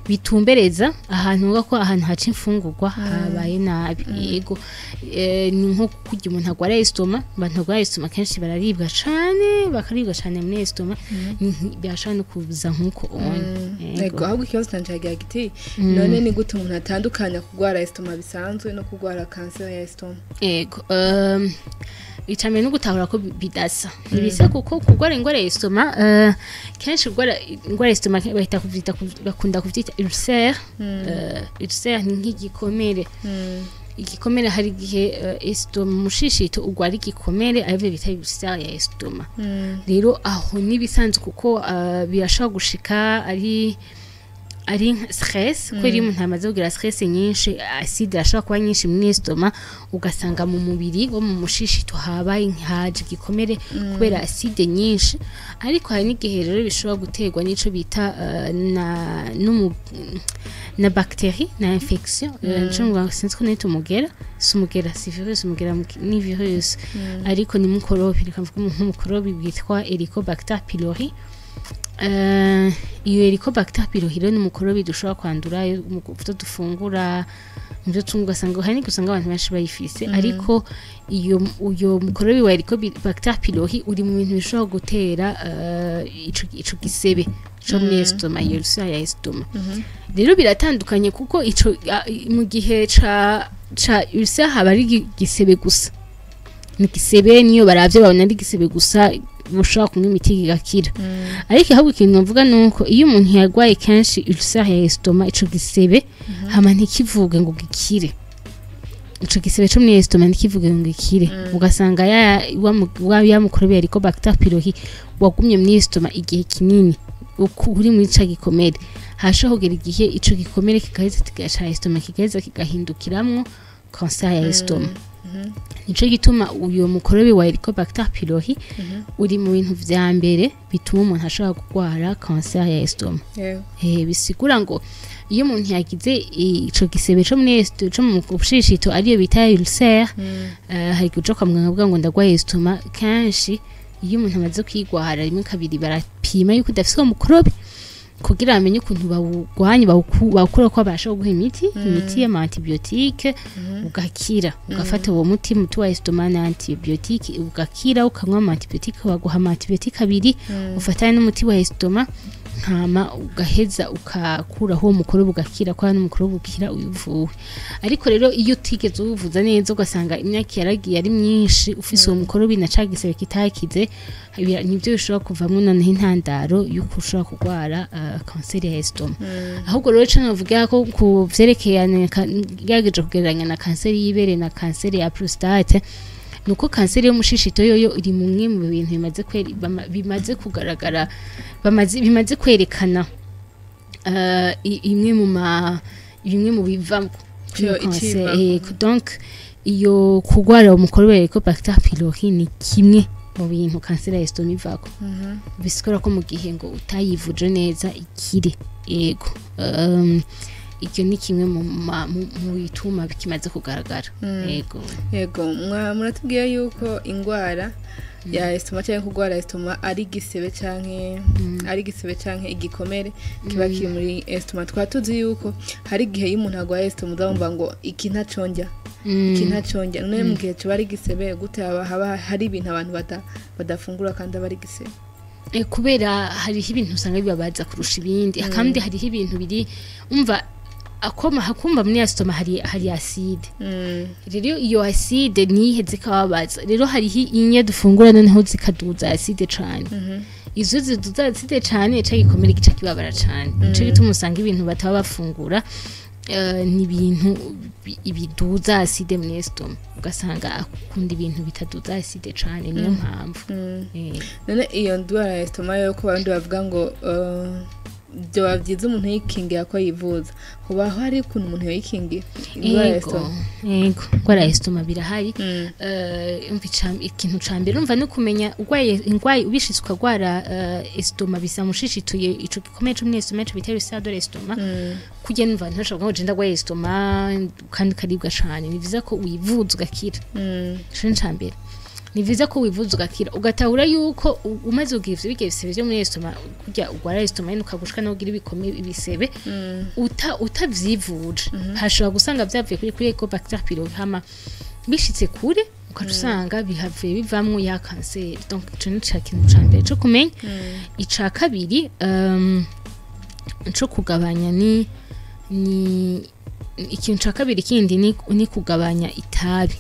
bitumbereza ahantu uvuga ko ahantu haca imfungurwa habaye nabi. Yego, ni nko kurya umuntu agwara estomac. Abantu bagwara estomac kenshi bararibwa cane, bakaribwa cane muri estomac, byashobora no kuza nkuko onye. Yego, ahubwo ikibazo canje cagira giti: none ni gute umuntu atandukanya kugwara estomac bisanzwe no kugwara kanseri ya estomac? Yego, icambere no gutahura ko bidasa, ntibisa, kuko kugwara ingwara ya estomac, kenshi kugwara ingwara ya estomac bahita kuvyita, bakunda kuvyita ulcère. Ulcère ni nk'igikomere. Igikomere, hari igihe estomac, umushishito ugwara igikomere, arivyo bita ulcère ya estomac. Rero aho nibisanzwe, kuko birashobora gushika ari stress, kubera iyo umuntu amaze kugira stress nyinshi, acide irashobora kuba nyinshi muri estomac, ugasanga mu mubiri wo mu mushishito habaye haje igikomere kubera acide nyinshi. Ariko hari n'igihe rero bishobora guterwa n'ico bita na bactérie na infection. Nico ngo sinzi ko nita umugera, si umugera, si virus, umugera ni virus, ariko ni mukorobi, reka mvuge nk'umukorobi witwa Helicobacter pylori. Iyo Helicobacter pylori rero ni umukorobi dushobora kwandura mu byo dufungura, mu byo tunywa, ugasanga hari n'igihe usanga abantu benshi bayifise. Ariko iyo uyo mukorobi wa Helicobacter pylori uri mu bintu bishobora gutera ico gisebe co muri estomac, iyo ulcère ya estomac. Rero biratandukanye, kuko ico mu gihe ca ulcère haba ari igisebe gusa, ni igisebe, niyo baravye babona ari igisebe gusa, mushobora kunywa imiti kigakira. Ariko ahubwo ikintu navuga ni uko iyo umuntu yarwaye kenshi ulcère ya estomac, ico gisebe hama ntikivuge ngo gikire, ico gisebe co muri estomac ntikivuge ngo gikire, ugasanga ya mukorobi Helicobacter pylori wagumye muri estomac igihe kinini uri muri ca gikomere, hashobora kugera igihe ico gikomere kigaheza ca estomac kigaheza kigahindukiramwo cancer ya estomac. Nico gituma uyo mukorobi wa Helicobacter pylori uri mu bintu vya mbere bituma umuntu ashobora kurwara cancer ya estomac. Bisigura ngo iyo umuntu yagize ico gisebe co muri co mu bushishito, ariyo bita ulcère, hari kuja kwa muganga avuga ngo ndagwaye estomac. Kenshi iyo umuntu amaze kwigwara rimwe kabiri, barapima yuko udafise uwo mukorobi kugira bamenye ukuntu bawugwanya, bawukura, ko babasha kuguha imiti y'ama antibiotique, ugakira. Ugafata uwo muti wa estomac na antibiotique, ugakira. Ukanywa ama antibiotique, baguha ama antibiotique abiri ufatanye n'umuti wa estomac. Hama ugaheza ukakuraho uwo mukorobe ugakira, ko n'umukorobe ukira uvuwe. Ariko rero iyo utigeze uwuvuza neza, ugasanga imyaka yaragiye ari myinshi ufise uwo mukorobe na ca gisebe kitakize, nibyo bishobora kuvamwo noneho intandaro y'uko ushobora kurwara kanseri ya estomac. Ahubwo rero ico novuga ko ku vyerekeye, ngerageje kugereranya na kanseri y'ibere na kanseri ya prostate, nuko kanseri y'umushishito yoyo iri mumwe mu bintu bimaze kugaragara, bimaze kwerekana imwe mu ma bimwe mu biva kuri Iyo kanseri. ikiva. Donc iyo kurwara umukorobe Helicobacter pylori ni kimwe mu bintu kanseri ya estomac ivako. Bisigura ko mu gihe ngo utayivuje neza ikire, yego, icyo ni kimwe mu bituma bikimaze kugaragara, yego. Yego, muratubwiye yuko ingwara ya estomac cyangwa kurwara estomac ari igisebe canke ari igisebe canke igikomere kiba kiri muri estomac. Twaba tuzi yuko hari igihe iyo umuntu arwaye estomac uzabumva ngo iki ntacondya, iki ntacondya. None mu gihe kiba ari igisebe gute, haba hari ibintu abantu badafungura kandi aba ari igisebe? Kubera hariho ibintu usanga bibabaza kurusha ibindi, kandi hariho ibintu biri umva akoma hakumva muri estomac hari acide. Rero iyo acide niheze ikababaza. Rero hariho inye dufungura noneho zikaduza acide cane. Izo ziduza acide cane, ica gikomere gica kibabara cane. Nico gituma usanga ibintu bataba bafungura ni ibintu biduza acide muri estomac, ugasanga akunda ibintu bitaduza acide cane. Niyo mpamvu. None iyo ndwara ya estomac yo ko abandi bavuga ngo byoba byiza umuntu yikingira ko yivuza, hoba hari ukuntu umuntu yoyikingira indwara ya Ego, estomac? Ego, indwara ya estomac birahari. Umva, ikintu ca mbere urumva no kumenya urwaye ingwaye, ubishitse ukagwara estomac bisa mushishituye ico gikomeye co muri estomac, ico bita ulcère de l'estomac. Kurya numva ntashobora ngo je ndagwaye estomac kandi karibwa cane. Ni vyiza ko wivuza ugakira. Ico ni ica mbere. Ni vyiza ko wivuza ugakira, ugatahura yuko umaze kugira ivyo bigiye bisebe vyo muri estomac, kurya ugwara estomac nyene ukagushika no kugira ibikome ibisebe, utavyivuje hashobora gusanga vyavuye kuri Helicobacter pylori, hama bishitse kure ukaca usanga bihavuye bivamwo ya kanseri. Donc ico ni ca kintu ca mbere co kumenya. Ica kabiri co kugabanya ni ikintu ca kabiri kindi ni kugabanya itabi.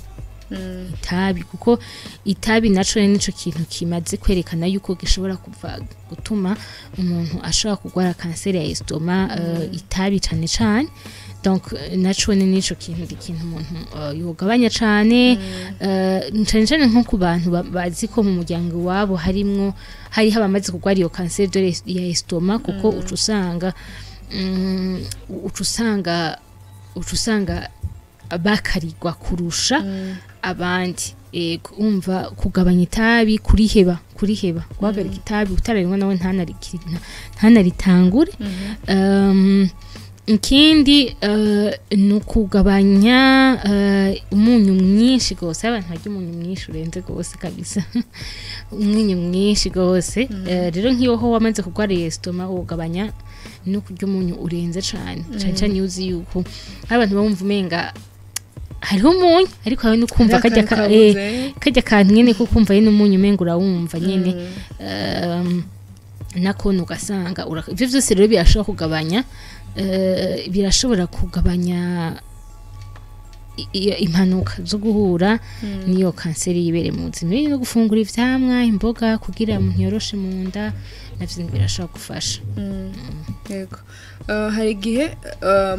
Itabi, kuko itabi naco rero nico kintu kimaze kwerekana yuko gishobora kuva gutuma umuntu ashobora kurwara kanseri ya estomac, itabi cane cane. Donc naco ni nico kintu ikintu umuntu yogabanya cane, cane cane nko ku bantu bazi ko mu muryango iwabo harimwo hariho abamaze kurwara iyo kanseri ya estomac, kuko uca usanga bakarirwa kurusha abandi. Ego, umva, kugabanya itabi, kuriheba, guhagarika itabi, utararinywa nawe ntanaritangure. Ikindi ni ukugabanya umunyu mwinshi gose. Abantu barya umunyu mwinshi urenze gose kabisa, umunyu mwinshi gose. Rero nk'iyo ho wamaze kurwara estomac, wogabanya no kurya umunyu urenze cane cane cane iyo uzi yuko hari abantu bumva umenga hariho umunyu, ariko hari no kumva Hariho karya akantu kabuze. Karya kantu nyene ko kumva nyene umunyu umenga urawumva nyene, nakono ugasanga ivyo vyose rero birashobora kugabanya impanuka zo guhura n'iyo kanseri y'ibere mu buzima. Rero no gufungura ivyamwa, imboga, kugira umuntu yoroshe mu nda, navyo birashobora gufasha. Yego. Hari igihe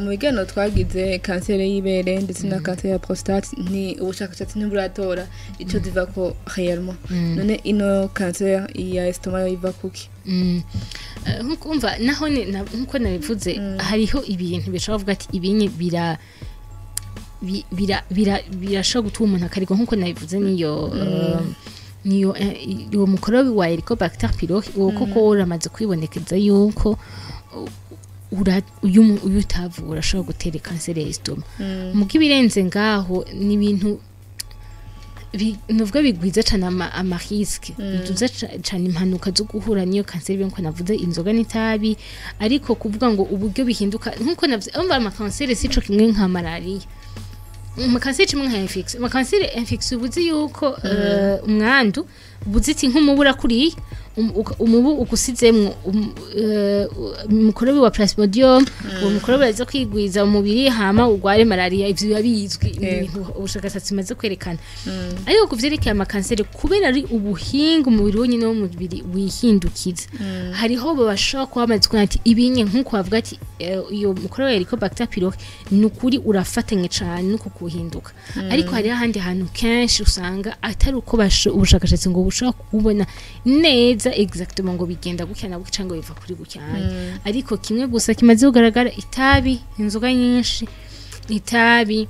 mu biganiro twagize kanseri y'ibere ndetse na kanseri ya prostate, ni ubushakashatsi ntiburatora ico ziva ko réellement. None ino kanseri ya estomac yo iva kuki? Nkuko umva naho nkuko nabivuze, hariho ibintu bishobora kuvuga ati ibinyi bira bi- bira bira birashobora gutuma umuntu akarigwa, nkuko nabivuze, niyo uwo mukorobi wa Helicobacter pylori, uwo koko uramaze kwibonekeza yuko uyu utavura ashobora gutera kanseri ya estomac. Muga ibirenze ngaho ni ibintu nuvuga bigwiza cane ama risque, biduza cane impanuka zo guhura n'iyo kanseri, nkuko navuze inzoga n'itabi. Ariko kuvuga ngo uburyo bihinduka, nkuko navuze, umva, amakanseri sico kimwe nka malaria, amakanseri kimwe nka infection. Amakanseri, infection, ubuzi yuko umwandu ubuzi iti nk'umubura kuriya Umubu ugusizemwo mikorobe wa plasmodium, uwo mikorobe aza kwigwiza umubiri, hama ugware malaria. Ivyo biba bizwi, ni ibintu ubushakashatsi bumaze kwerekana. Ariko ku vyerekeye amakanseri, kubera ari ubuhinga umubiri wonyine w'umubiri wihindukiza, hariho bashobora kuba bamaze kubona ati ibinye nk'uko bavuga ati iyo mikorobe ya Helicobacter pylori, ni ukuri urafatanye cane nuko kuhinduka. Ariko hariho ahandi hantu kenshi usanga atari uko ubushakashatsi ngo bushobora kubona neza exactement ngo bigenda gutya na gutya cyangwa biva kuri gutya. Ariko kimwe gusa kimaze kugaragara: itabi, inzoga nyinshi, itabi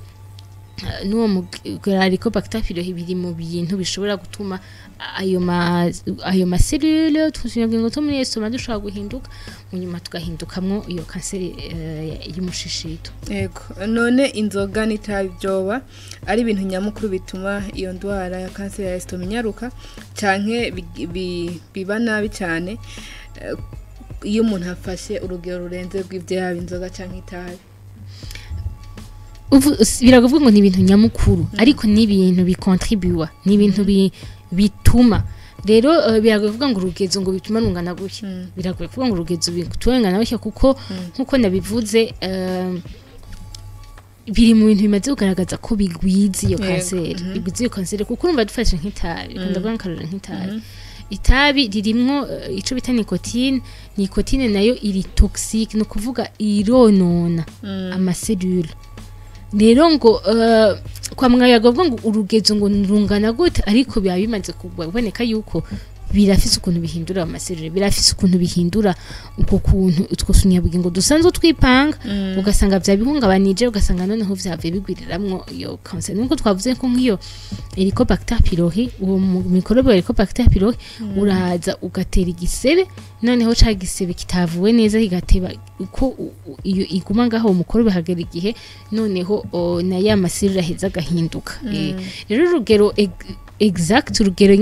n'uwo Helicobacter pylori biri mu bintu bishobora gutuma ayo ma cellules utunyangingo two muri estomac dushobora guhinduka, mu nyuma tugahindukamwo iyo kanseri y'umushishito. Yego. None inzoga n'itabi byoba ari ibintu nyamukuru bituma iyo ndwara ya kanseri ya estomac inyaruka, canke biba nabi cyane iyo umuntu afashe urugero rurenze rw'ibyo, yaba inzoga canke itabi? Biravuga ngo ni ibintu nyamukuru, ariko ni ibintu bikontribuwa, ni ibintu bituma. Rero biragoye kuvuga ngo urugezo ngo bituma rungana gutya. Biragoye kuvuga ngo urugezo bituma rungana gutya, kuko nkuko nabivuze, biri mu bintu bimaze kugaragaza ko bigwiza iyo kanseri. Bigwiza iyo kanseri, kuko urumva dufashe nk'itabi, reka ndavuga nk'akarorero nk'itabi. Itabi ririmwo ico bita nicotine. Nicotine nayo iri toxique, ni ukuvuga ironona ama cellules. Rero ngo kwa muganga bavuga ngo urugezo ngo rungana gute, ariko biba bimaze kuboneka yuko birafise ukuntu bihindura ama cellules, birafise ukuntu bihindura uko kuntu utwo tunyabugingo dusanzwe twipanga, ugasanga vyabihungabanije, ugasanga noneho vyavuye bigwiriramwo iyo kanseri. Nuko twavuze ko nk'iyo Helicobacter pylori, uwo mikorobe wa Helicobacter pylori uraza ugatera igisebe, noneho ca gisebe kitavuwe neza kigateba uko iyo iguma ngaho uwo mukorobe, hagera igihe noneho na ya ma cellules aheza agahinduka. Rero urugero exact, urugero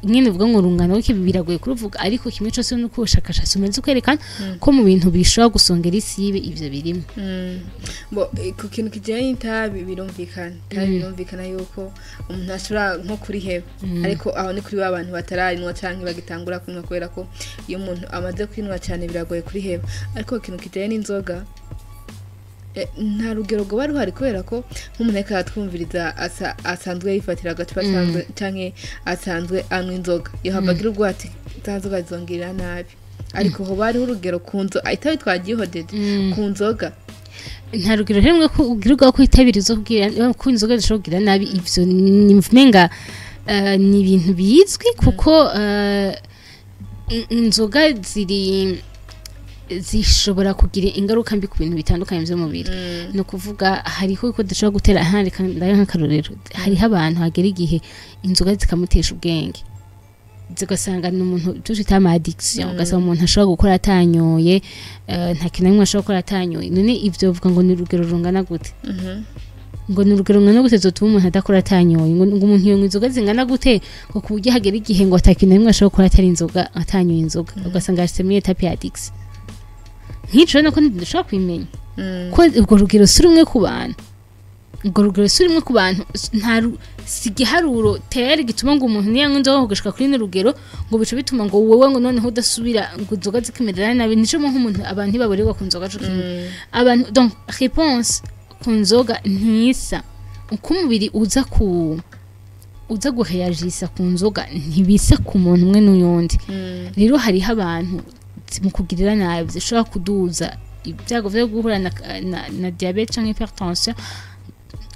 nyene uvuga ngo rungana gutya, biragoye kuruvuga. Ariko kimwe cose nuko ubushakashatsi bumaze kwerekana ko mu bintu bishobora gusongera isibe ivyo birimo. Bo ku kintu kijyanye n'itabi birumvikana. Itabi birumvikana yuko umuntu ashobora nko kuriheba, ariko aho ni kuri ba bantu batararinywa canke bagitangura kunywa, kubera ko iyo umuntu amaze kunywa cyane biragoye kuriheba. Ariko ikintu kijyanye n'inzoga, nta rugero rwoba ruhari, kubera ko nk'umuntu ariko aratwumviriza asanzwe yifatira agacupa canke asanzwe anywa inzoga, yohava agira ubwoba ati za nzoga zizongirira nabi. Ariko hoba hariho urugero ku nzo itabi twagihodeje ku nzoga? Nta rugero rumwe ko ugira ubwoba ko itabira izo kugira ko inzoga zishobora kugira nabi. Ivyo ni umenga ni ibintu bizwi, kuko inzoga ziri zishobora kugira ingaruka mbi ku bintu bitandukanye by'umubiri. Ni ukuvuga hariho uko dushobora gutera aha. Reka ndabe nk'akarorero: hariho abantu hagera igihe inzoga zikamutesha ubwenge, zigasanga ni umuntu twita ama addiction, ugasanga umuntu ashobora gukora atanyoye, nta kintu na kimwe ashobora gukora atanyoye. None ivyo uvuga ngo ni urugero rungana gute? Ngo ni urugero rungana gute zotuma umuntu adakora atanyoye? Ngo umuntu yonywa inzoga zingana gute ngo ku buryo hagera igihe ngo atakintu na kimwe ashobora gukora atari inzoga, atanyoye inzoga, ugasanga yashitse muri étape ya addiction nk'ico? Rero nako ntidushobora kubimenya ko urwo rugero si rumwe ku bantu. Urwo rugero si rumwe ku bantu, si igiharuro tayari gituma ngo umuntu niyanywa inzoga kugashika kuri runo rugero ngo bice bituma ngo wowe ngo noneho udasubira ngo inzoga zikimerera nabi. Nico nk'umuntu, abantu ntibaborerwa ku nzoga co kimwe. Abantu, donc réponse ku nzoga ntisa. Uko umubiri uza guheyagisa ku nzoga ntibisa ku muntu umwe n'uyundi. Rero hariho abantu mu kugirira nabi zishobora kuduza ibyago vyo guhura na diabète canke hypertension,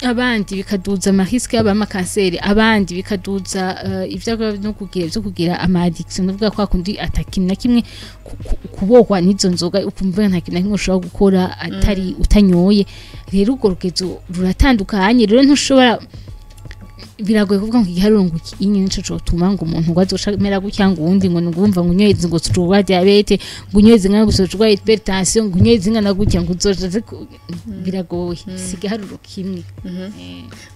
abandi bikaduza ama risques y'abamakanseri, abandi bikaduza ibyago no kugira byo kugira ama addiction, nuvuga kwa kundi atakintu na kimwe kubohwa n'izo nzoga, ukumva nta kintu na kimwe ushobora gukora atari utanyoye. Rero urwo rugezo ruratandukanye. Rero ntushobora, biragoye kuvuga ngo igiharuro ngo iki inye nico cotuma ngo umuntu ngo azoca mera gutya, ngo uwundi ngo ngumva ngo unyoye ngo uzoca diabète, ngo unyoye zingana gusa uzoca hypertension, ngo unyoye zingana gutya ngo uzoca biragoye, si igiharuro kimwe.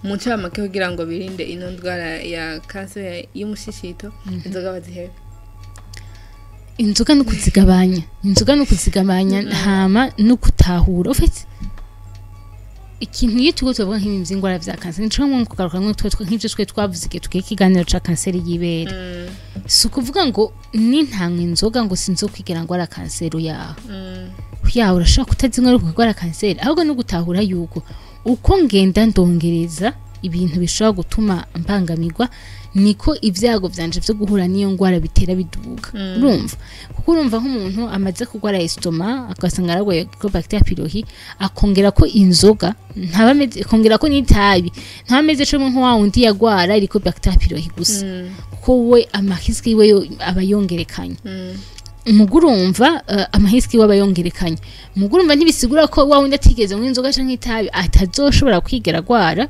Mu ncamake, kugira ngo birinde ino ndwara ya kanseri y'umushishito, inzoga bazihebe? Inzoga no kuzigabanya, inzoga no kuzigabanya, hama no kutahura ufite Ikintu iyo turiko turavuga nk'ibintu vy'ingwara vya kanseri, nico nko kugaruka nko twe nk'ivyo twe twavuze igihe tugiye ikiganiro ca kanseri y'ibere, si ukuvuga ngo nintanywa inzoga ngo sinzokwigera ngwara kanseri yaho. Ya, urashobora kutazinywa ariko ukarwara kanseri. Ahubwo no gutahura yuko uko ngenda ndongereza ibintu bishobora gutuma mbangamirwa, niko ibyago vyanje vyo guhura n'iyo ngwara bitera biduga. Urumva, kuko urumva nk'umuntu amaze kurwara estomac, agasanga ararwaye Helicobacter pylori, akongera ko inzoga, ntaba ameze, akongera ko n'itabi, ntaba ameze co nko wa wundi yagwara Helicobacter pylori gusa, kuko we ama risques yiwe aba yongerekanye. Mugurumva ama risques yiwe aba yongerekanye. Mugurumva ntibisigura ko wa wundi atigeze anywa inzoga canke itabi atazoshobora kwigera agwara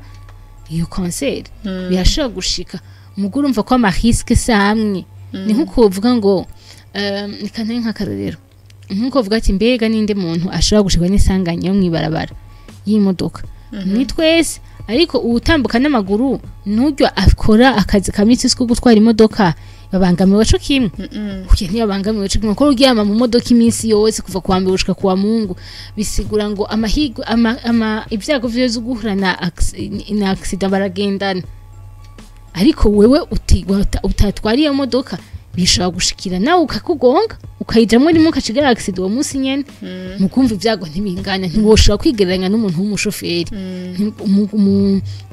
iyo kanseri. Birashobora gushika. Mugurumva ko ama risques si amwe. Ni nkuko uvuga ngo reka ntange nk'akarorero, nkuko uvuga ati: "Mbega ninde muntu ashobora gushikwa n'isanganya yo mw'ibarabara y'imodoka?" Ni twese, ariko uwutambuka n'amaguru n'uryo akora akazi ka misi ko gutwara imodoka babangamiwe co kimwe? Kuko ntibabangamiwe co kimwe, kuko uryama mu modoka iminsi yose kuva kuwa mbere gushika kuwa Mungu, bisigura ngo amahirwe ama ibyago vyo guhura na accident baragendana. Ariko wewe utatwara iyo modoka, bishobora gushikira nawe ukakugonga, ukayijamwo rimwe, ukacigara accident uwo munsi nyene. Mu kumva ibyago ntibingana, ntiwoshobora kwigereranya n'umuntu w'umushoferi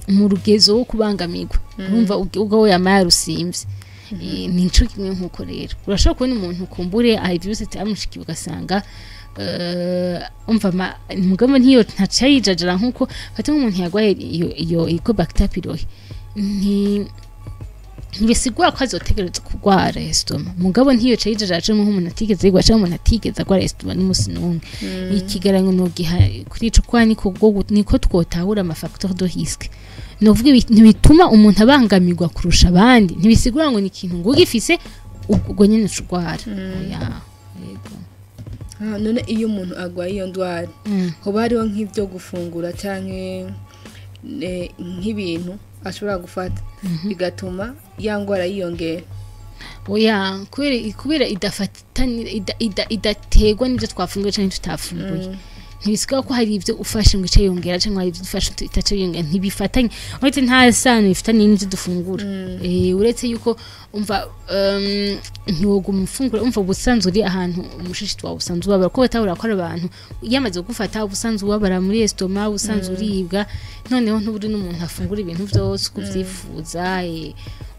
mu rugezo wo kubangamirwa. Urumva ubwo we yamaye arusimvye. Ni nico kimwe nkuko rero urashobora kubona umuntu kumbure aha ivyo byose byamushikiye, ugasanga umva mugabo ntiyo ntaca yijajara nkuko fata nk'umuntu yarwaye iyo Helicobacter pylori, ntibisigura ko azotegereza kurwara estomac. Mugabo ntiyoca yijajara canke nk'umuntu atigeze yigwa canke umuntu atigeze agwara estomac n'umunsi n'umwe. Ikigereranyo nogiha kuri ico kwa niko twotahura ama facteurs de risque, novuga ibintu bituma umuntu abangamirwa kurusha abandi. Ntibisigura ngo ni ikintu ngo ugifise ubwo nyene ucurwara. Oya, yego. Ah, none iyo umuntu agwaye iyo ndwara, hoba hariho nk'ibyo gufungura canke nk'ibintu ashobora gufata bigatuma ya ndwara yiyongera? Oya, kubera idafatani idaterwa n'ibyo twafunguye canke tutafunguye. Ntibisigura ko hari ibyo ufashe ngo ice yongera canke hari ibyo ufashe itace yongera. Ntibifatanye, uretse nta sano bifitanye n'ibyo dufungura. Uretse yuko umva ntiwoguma ufungura, umva ubusanzwe uri ahantu umushishito wawe usanzwe ubabara, ko batahura ko ari abantu iyo amaze gufata ubusanzwe ubabara muri estomac, ubusanzwe uribwa, noneho ntuburi n'umuntu afungura ibintu vyose uko uvyifuza.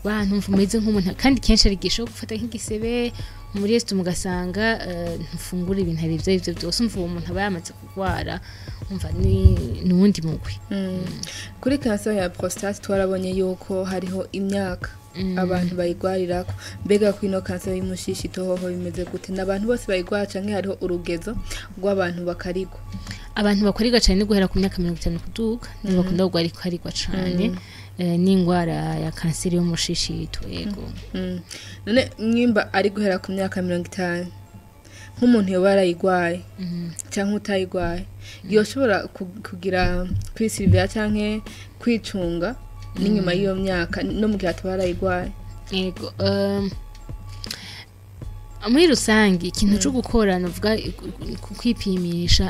Bantu umva umeze nk'umuntu, kandi kenshi hari igihe ushobora gufata nk'igisebe muri estomac, ugasanga ntufungura ibintu ari ivyo arivyo byose. Umva uwo muntu aba yamaze kurwara, umva ni nuwundi mugwi. Kuri kanseri ya prostate twarabonye yuko hariho imyaka abantu bayigwarirako. Mbega kuri ino kanseri y'umushishito hoho bimeze gute? N'abantu bose bayigwara canke hariho urugezo rw'abantu bakarigwa? Abantu bakorerwa cyane ni guhera ku myaka 50 kuduga, nibo bakunda kurwara ikarigwa cane n'ingwara ya kanseri y'umushishito, yego. None mwimba ari guhera ku myaka 50, nk'umuntu yoba yarayigwaye canke utayigwaye, yoshobora kugira kwisirivira canke kwicunga n'inyuma y'iyo myaka no mu gihe ataba yarayigwaye? Yego, muri rusange ikintu cyo gukora nuvuga kwipimisha,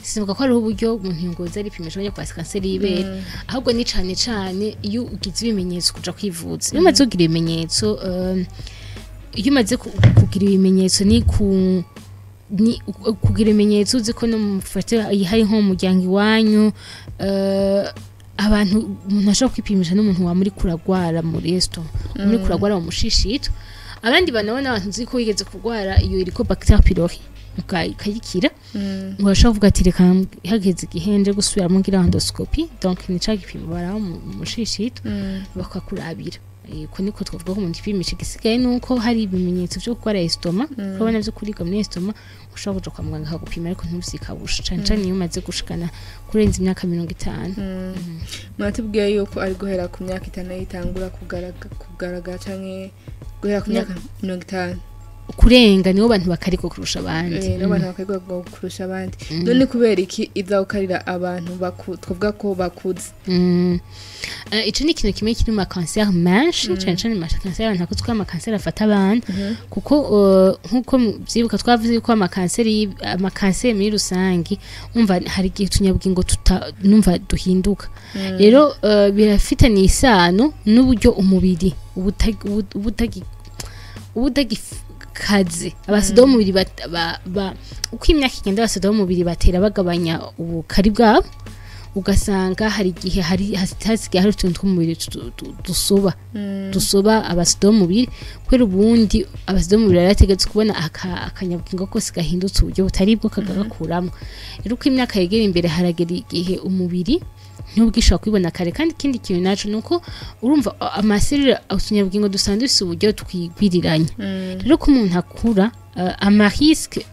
sivuga ko hariho uburyo umuntu yongoza aripimisha ajya kwa kanseri y'ibere, ahubwo ni cane cane iyo ugize ibimenyetso kuja kwivuza. Iyo umaze kugira ibimenyetso, iyo umaze kugira ibimenyetso, ni kugira ibimenyetso uzi ko no mufate hari nko mu muryango iwanyu, abantu umuntu ashobora kwipimisha n'umuntu wa muri kuragwara muri estomac, muri kuragwara mu mushishito. Abandi banabona abantu uzi ko wigeze kurwara iyo Helicobacter pylori ukayikira, urashobora kuvuga ati: "Reka hageze igihe nje gusubiramo ngira endoscopie." Donc ni ca gipimo baraba mu mushishito bakakurabira. Uko niko twavuga ko umuntu ipimisha. Igisigaye ni uko hari ibimenyetso vyo kurwara estomac, urabona vyo kuribwa muri estomac, ushobora kuja kwa muganga akagupima, ariko ntuvyikabushe cane cane iyo umaze gushikana kurenza imyaka 50. Mwatubwiye yuko ari guhera ku myaka 5 itangura kugaragara canke guhera ku myaka 50? Kurenga nibo bantu bakariko kurusha abandi. Nibo bantu bakariko kurusha abandi. None kubera iki iza gukarira abantu twavuga ko bakuze? Ico ni ikintu kimwe kiri mu makanseri menshi, cane cane mu makanseri abantu bakuze, kuko amakanseri afata abana, kuko nkuko muvyibuka twavuze yuko amakanseri muri rusangi, umva, hari igihe utunyabugingo numva duhinduka. Rero birafitaniye isano n'uburyo umubiri ubutagikaze abasoda b'umubiri uko imyaka igenda, abasoda b'umubiri batera bagabanya ubukari bwabo, ugasanga hari igihe hari hasigaye hari utuntu tw'umubiri dusoba abasoda b'umubiri, kubera ubundi abasoda b'umubiri bari bategetse kubona akanyabugingo kose gahindutse uburyo butari bwo kagagakuramo. Rero uko imyaka yegera imbere, haragera igihe umubiri ntubwishobora kubibona kare. Kandi ikindi kintu naco nuko urumva amaserire, utunyabugingo dusanzwe dufise uburyo twigwiriranya. Rero ko umuntu akura, amarisque,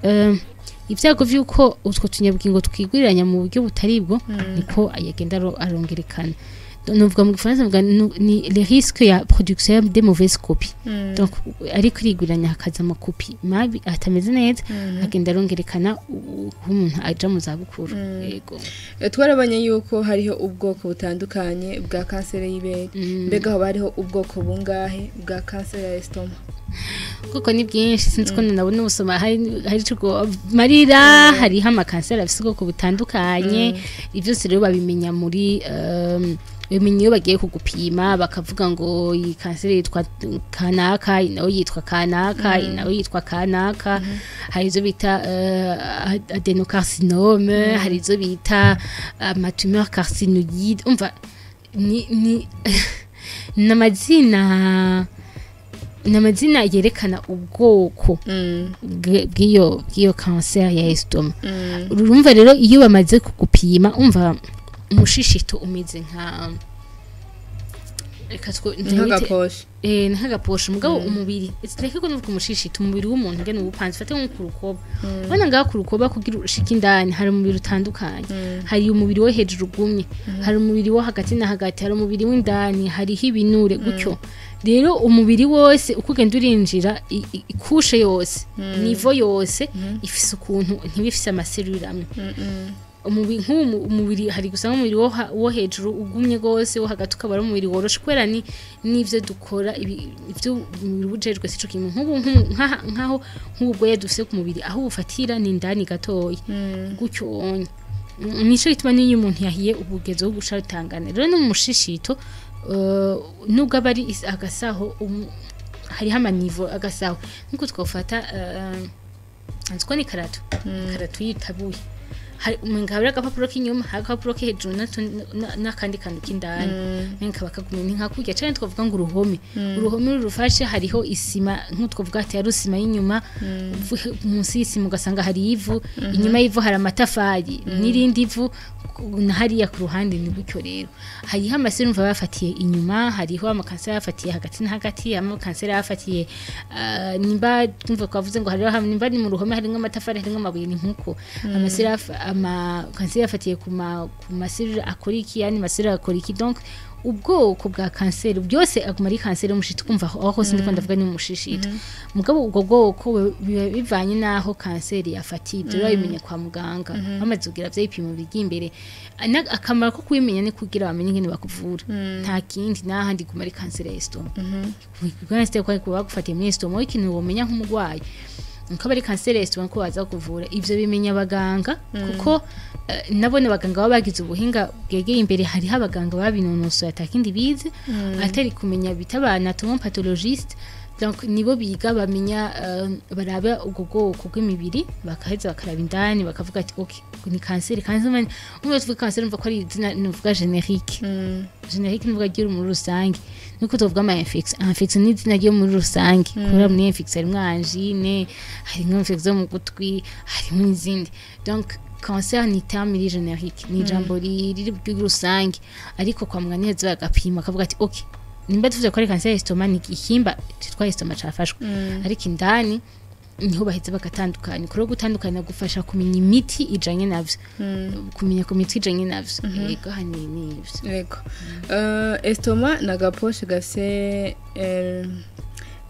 ibyago vy'uko utwo tunyabugingo twigwiriranya mu buryo butari bwo niko yagenda arongerekana. Nuvuga mu gifaransa mvuga ni les risques ya production de mauvaises copies. Donc ariko irigwiranya, hakaza amakopi mabi atameze neza, agenda arongerekana uko umuntu aja mu zabukuru. Yego. Twarabonye yuko hariho ubwoko butandukanye bwa kanseri y'ibere. Mbega hoba hariho ubwoko bungahe bwa kanseri ya estomac? Kuko ni bwinshi, sinzi ko nabona ubusoma hari ico marira. Hariho amakanseri afise ubwoko butandukanye. Ivyo byose rero babimenya muri bimenya iyo bagiye kugupima, bakavuga ngo iyi kanseri yitwa kanaka, iyi nayo yitwa kanaka, iyi nayo yitwa kanaka. Hari izo bita adénocarcinome, hari izo bita amatumeur carcinoïde. Umva, ni n'amazina yerekana ubwoko bw'iyo kanseri ya estomac. Urumva rero, iyo bamaze kugupima, umva, umushishito umeze nka, reka nk'agaposhe. Nk'agaposhe, mugabo umubiri, reka ko nuvuga umushishito, umubiri w'umuntu ngene ubupanze, ufate nko ku rukoba. Ubona ngaho ku rukoba, kugira ushike indani hari umubiri utandukanye. Hari umubiri wo hejuru ugumye, hari umubiri wo hagati na hagati, hari umubiri w'indani, hariho ibinure gutyo. Rero umubiri wose uko ugenda urinjira, icouche yose, niveau yose ifise ukuntu, ntibifise amaserure amwe. Umubiri nk'ubu, umubiri hari gusa nk'umubiri wo hejuru ugumye gose, wo hagati ukaba ari umubiri woroshe, kubera ni n'ivyo dukora, ivyo umubiri ubujejwe sico kimwe. Nk'ubu nkaho nk'ubu bwoya dufise ku mubiri, aho bufatira ni indani gatoya gutyo onye. Nico gituma n'iyo umuntu yahiye ubugezo wo guca rutangana. Rero no mu mushishito, nubwo aba ari agasaho, hariho amaniveau agasaho, nkuko twofata nzi ko ni karato, karato yitabuye, hari umenga habura agapapuro k'inyuma, hari agapapuro ko hejuru n'akandi kantu k'indani, umenga kaba kagumye. Ni nka kurya canke twavuga ngo uruhome rurufashe, hariho isima, nk'utwo ati hari isima y'inyuma, munsi y'isima ugasanga hari ivu, inyuma y'ivu hari amatafari n'irindi ivu na hariya ku ruhande. Ni gutyo rero, hariho amaseri umva bafatiye inyuma, hariho amakanseri yafatiye hagati na hagati, amakanseri yafatiye nimba twumva twavuze ngo hariho nimba ni mu ruhome harimo amatafari, harimo amabuye, ni nkuko amaseri amakanseri yafatiye ku maserire akora iki, yani maserire akora iki. Donc ubwoko bwa kanseri byose aguma ari kanseri y'umushishito. Kumva aho hose ndiko ndavuga ni umushishito, mugabo ubwo bwoko biba bivanye n'aho kanseri yafatiye. Ibyo rero babimenya kwa muganga bamaze kugira bya bipimo bigiye imbere. Akamaro ko kubimenya ni kugira bamenye ingene bakuvura, nta kindi. N'ahandi guma ari kanseri ya estomac, kuko ko bagufatiye muri estomac, ikintu womenya nk'umurwayi nko ari kanseri ya estomac ko baza kuvura, ivyo bimenya abaganga, kuko nabone abaganga baba bagize ubuhinga bwegeye imbere. Hariho abaganga babinonosoye, atakindi bize atari kumenya, bita ba anatomopathologiste. Donc nibo biga bamenya, baraba ubwo bwoko bw'imibiri, bakaheza bakaraba indani, bakavuga ati ok, ni kanseri. Kanseri man, umwe tuvuga kanseri, umva ko ari izina nuvuga générique. Générique nuvuga ryo muri rusange, nuko tuvuga ama infection. Infection ni izina ryo muri rusange, kubera muri infection harimo angine, harimo infection mu gutwi, harimo izindi. Donc cancer ni terme iri générique, ni ijambo riri ryo rusange, ariko kwa muganga niyo bagapima bakavuga ati ok, nimba tuvuze ko ari kanseri y'estomac, ni igihimba cyitwa estomac cafashwe, ariko indani niho baheze bagatandukanya. Kuri gutandukanya gufasha kumenya imiti ijanye navyo, kumenya ku miti ijanye navyo. Yego, hani ni ivyo. Yego. Estomac ni agaposhe gafise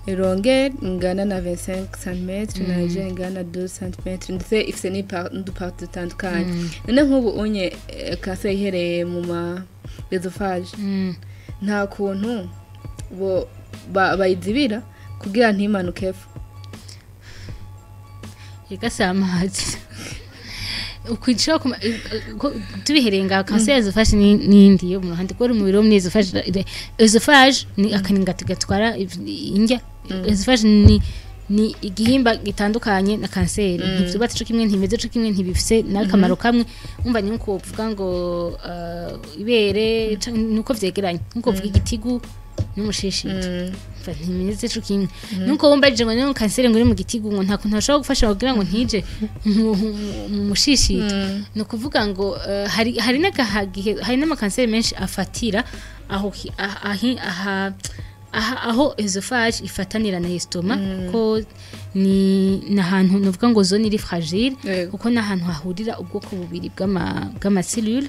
Longueur ingana na 25 cm na largeur ingana na 12 cm, ndetse ifise n'uduparties dutandukanye. None nk'ubu unye kanseri ihereye mu ma œsophage, nta kuntu bo bayizibira kugira ntimanuke epfo? Reka si amazi ukwicara tubihereye ngaho. Kanseri y'œsophage n'indi yo mu ruhande kubera umubiri wo muri œsophage. Œsophage ni akaringati gatwara indya. Œsophage ni igihimba gitandukanye na kanseri, ntivyubatse co kimwe, ntimeze co kimwe, ntibifise n'akamaro kamwe. Umva, ni nkuko wovuga ngo ibere nuko vyegeranye, nkuko wovuga igitigu n'umushishito. Umva, ntimeze co kimwe. Nuko wumbajije ngo niyo kanseri ngo iri mu gitigu, ngo nta kuntu bashobora gufasha kugira ngo ntije mu mushishito, ni ukuvuga ngo hari n'agahagihe, hari n'amakanseri menshi afatira aho aha aha aho œsophage ifatanira na estomac, ko ni n'ahantu nuvuga ngo zone iri fragile, kuko n'ahantu hahurira ubwoko bubiri bw'ama cellules.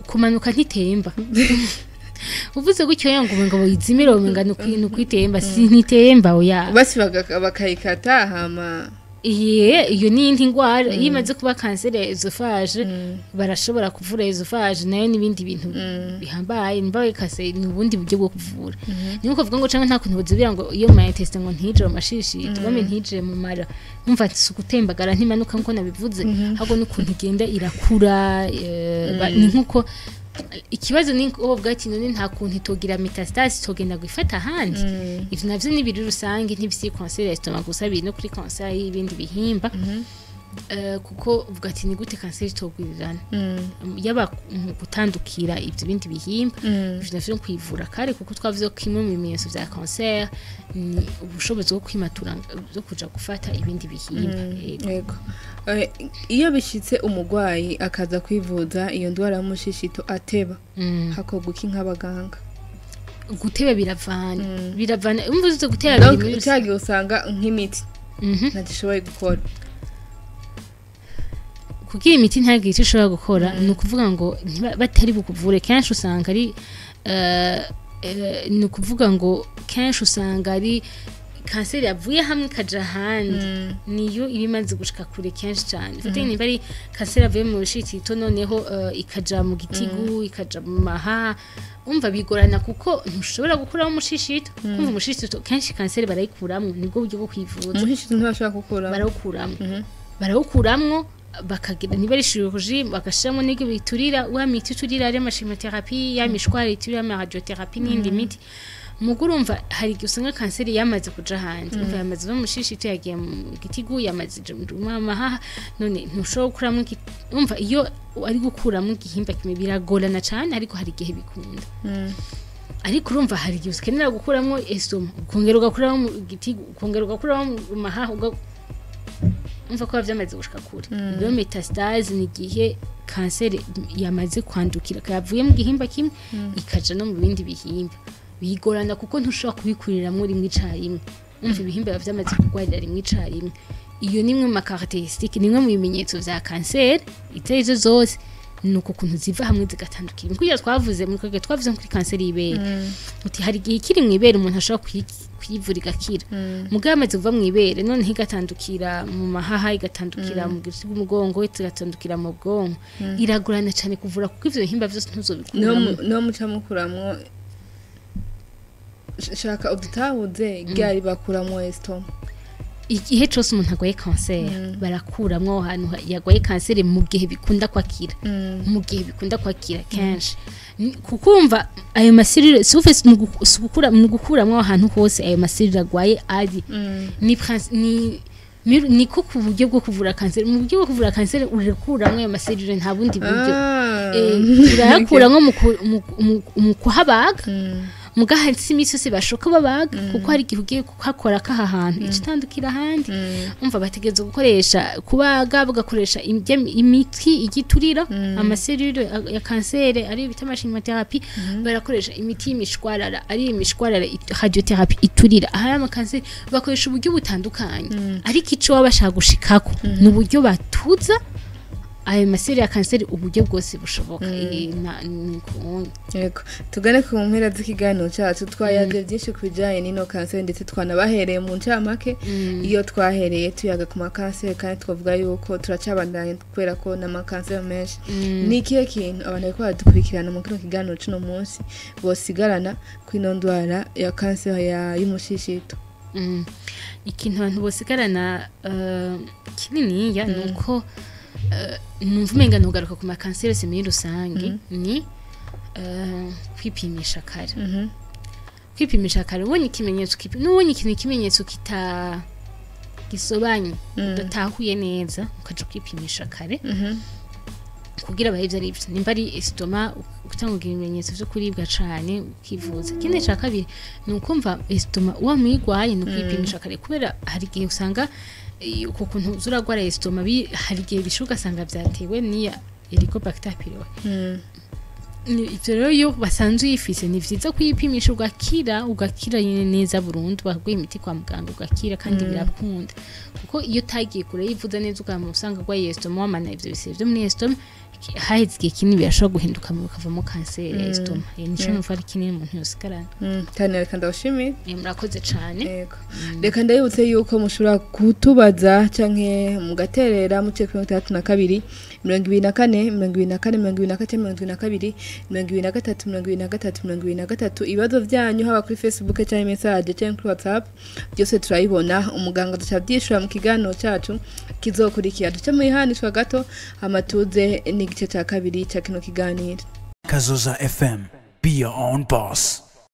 Kumanuka ntitemba. Uvuze gutyo ngo ngo yizimire, umenga ni ukwitemba. Si ntitemba, oya. Basi bakayikata hama? Iye, iyo ni indi ndwara. Iyo imaze kuba kanseri ya œsophage, barashobora kuvura œsophage nayo n'ibindi bintu bihambaye. Nimba bayikase, ni ubundi buryo bwo kuvura. Ni nko kuvuga ngo canke nta kuntu buzibira ngo iyo mu intestin ngo ntije mu mashishi tubame, ntije mu mara. Umva, si ugutembagara, ntimanuka nkuko nabivuze, ahubwo n'ukuntu igenda irakura. Ni nkuko ikibazo ni uko bwa ati none nta kuntu itogira métastase, itogenda gufata ahandi? Ivyo navyo ni biri rusange, ntibisi kanseri ya estomac gusa, biri no kuri kanseri y'ibindi bihimba. Kuko uvuga ati ni gute kanseri itogwirirana, yaba mu gutandukira ivyo bindi bihimba. Ivyo navyo kwivura kare, kuko twavuze ko kimwe mu bimenyetso vya kanseri ni ubushobozi bwo kwimatura, bwo kuja gufata ibindi bihimba. Yego. Yego. Iyo bishitse umurwayi akaza kwivuza iyo ndwara y'umushishito ateba, hakorwa iki nk'abaganga? Guteba biravana, biravana. Umva, uzi guteba Donc biri muri cyagihe usanga nk'imiti ntagishoboye gukora. Kugira imiti ntagire icyo ishobora gukora, ni ukuvuga ngo batari bukuvure. Kenshi usanga ari ni ukuvuga ngo kenshi usanga ari kanseri yavuye hamwe ikaja ahandi, niyo iba imaze gushika kure kenshi cyane. Fate nimba ari kanseri yavuye mu rushitito, noneho ikaja mu gitigu, ikaja mu maha, umva bigorana kuko ntushobora gukuraho umushishito. Kumva, umushishito kenshi kanseri barayikuramwo, nibwo buryo bwo kwivuza. Umushishito ntibashobora gukura? Barawukuramwo, barawukuramwo, bakagira niba ari chirurgie, bagashiramo n'ibyo biturira, wa miti iturira, ari ama chimiothérapie, ya mishwari iturira, ama radiothérapie n'indi miti. Mugo urumva hari igihe usanga kanseri yamaze kuja hanze. Umva, yamaze no mushishito, yagiye mu gitigu, yamaze mu mahaha, none ntushobora gukuramo umva, iyo ari gukuramo igihimba kimwe biragorana cane, ariko hari igihe bikunda. Ariko urumva hari igihe ukenera gukuramo estomac, ukongera ugakuramo mu gitigu, ukongera ugakuramo mu mahaha, umva ko biba byamaze gushika kure. Rero métastase ni igihe kanseri yamaze kwandukira, yavuye mu gihimba kimwe ikaja no mu bindi bihimba. Bigorana kuko ntushobora kubikuriramwo rimwe icarimwe. Umva, ibihimba biba byamaze kurwarira rimwe icarimwe. Iyo ni imwe mu ma caractéristiques, ni imwe mu bimenyetso vya kanseri izo arizo zose, ni uko kuntu ziva hamwe zigatandukira. Nkuko twavuze mu kage twavuze kuri kanseri y'ibere, uti hari igihe ikiri mu ibere umuntu ashobora kuyivura igakira. Mugabo yamaze kuva mu ibere, noneho igatandukira mu mahaha, igatandukira mu gice bw'umugongo, igatandukira mu bwonko, iragorana cyane kuvura kuko ivyo bihimba vyose niho ntuzobikuramo. Niho muca mukuramwo. Shaka udutahuze ryari bakuramwo estomac. Igihe cose umuntu arwaye kanseri barakuramwo aho hantu yarwaye kanseri, mu gihe bikunda kwakira, mu gihe bikunda kwakira kenshi. Kukumva ayo ma cellules si ufise si ni gukuramwo aho hantu hose ayo ma cellules arwaye ari. Ni niko ku buryo bwo kuvura kanseri. Mu buryo bwo kuvura kanseri urakuramwo ayo ma cellules, nta bundi buryo. Urayakuramwo mu kuhabaga. Mugaha si imisi yose bashoka babaga, kuko hari igihe ugiye kuhakora kaha hantu icitandukira ahandi. Umva, bategereza gukoresha kubaga, bagakoresha imiti igiturira ama cellules ya kanseri, ari bita ama chimiothérapie, barakoresha imiti y'imishwarara, ari imishwarara radiothérapie iturira ahari amakanseri. Bakoresha uburyo butandukanye, ariko ico baba bashaka gushikako ni uburyo batuza. Ayo ma cellules ya kanseri uburyo bwose bushoboka. Ni ukuntu. Yego, tugane ku mpera z'ikiganiro cyacu. Twayaze byinshi ku bijyanye n'ino kanseri, ndetse twanabahereye mu ncamake iyo twahereye tuyaga ku makanseri, kandi twavuga yuko turacabandanya kubera ko n'amakanseri menshi. Ni ikihe kintu abantu bariko baradukurikirana mu kino kiganiro c'uno munsi bosigarana kuri ino ndwara ya kanseri y'umushishito? Ikintu abantu bosigarana kininiya ni uko numva umenga ntugaruka ku makanseri yose muri rusange, ni kwipimisha kare. Kwipimisha kare, ubonye ikimenyetso, n'ubonye ikintu, ikimenyetso kita gisobanye, udatahuye neza, ukaja kwipimisha kare kugira abahe ivyo arivyo. Nimba ari estomac, utanga ibimenyetso vyo kuribwa cane, ukivuza. Ikindi ca kabiri ni ukumva estomac wa muyigwaye, ni ukwipimisha kare, kubera hari igihe usanga uko kuntu uza uragwara estomac, hari igihe bishuka ugasanga vyatewe n'iya Helicobacter pylori. Ivyo rero, iyo basanzwe uyifise, ni vyiza kuyipimisha ugakira nyene neza burundu, bakaguha imiti kwa muganga ugakira, kandi birakunda, kuko iyo utagiye kure yivuza neza, ukama usanga urwaye estomac, wamana ivyo bisebe vyo muri estomac, haheze igihe kinini birashobora guhinduka bikavamo kanseri ya estomac. Nico numva ari kinini umuntu yosigarana. Tania, reka ndabashimiye. Murakoze cane. Yego. Reka ndabibutse yuko mushobora kutubaza canke mugaterera muciye kuri 62 24 24 24 22 23 23 23, ibibazo vyanyu, haba kuri Facebook canke message canke kuri WhatsApp, byose turabibona. Umuganga duca byishura mu kiganiro cacu kizokurikira. Duce mu ihanishwa gato, hama tuze n'igice ca kabiri ca kino kiganiro. Kazoza FM. Be your own boss.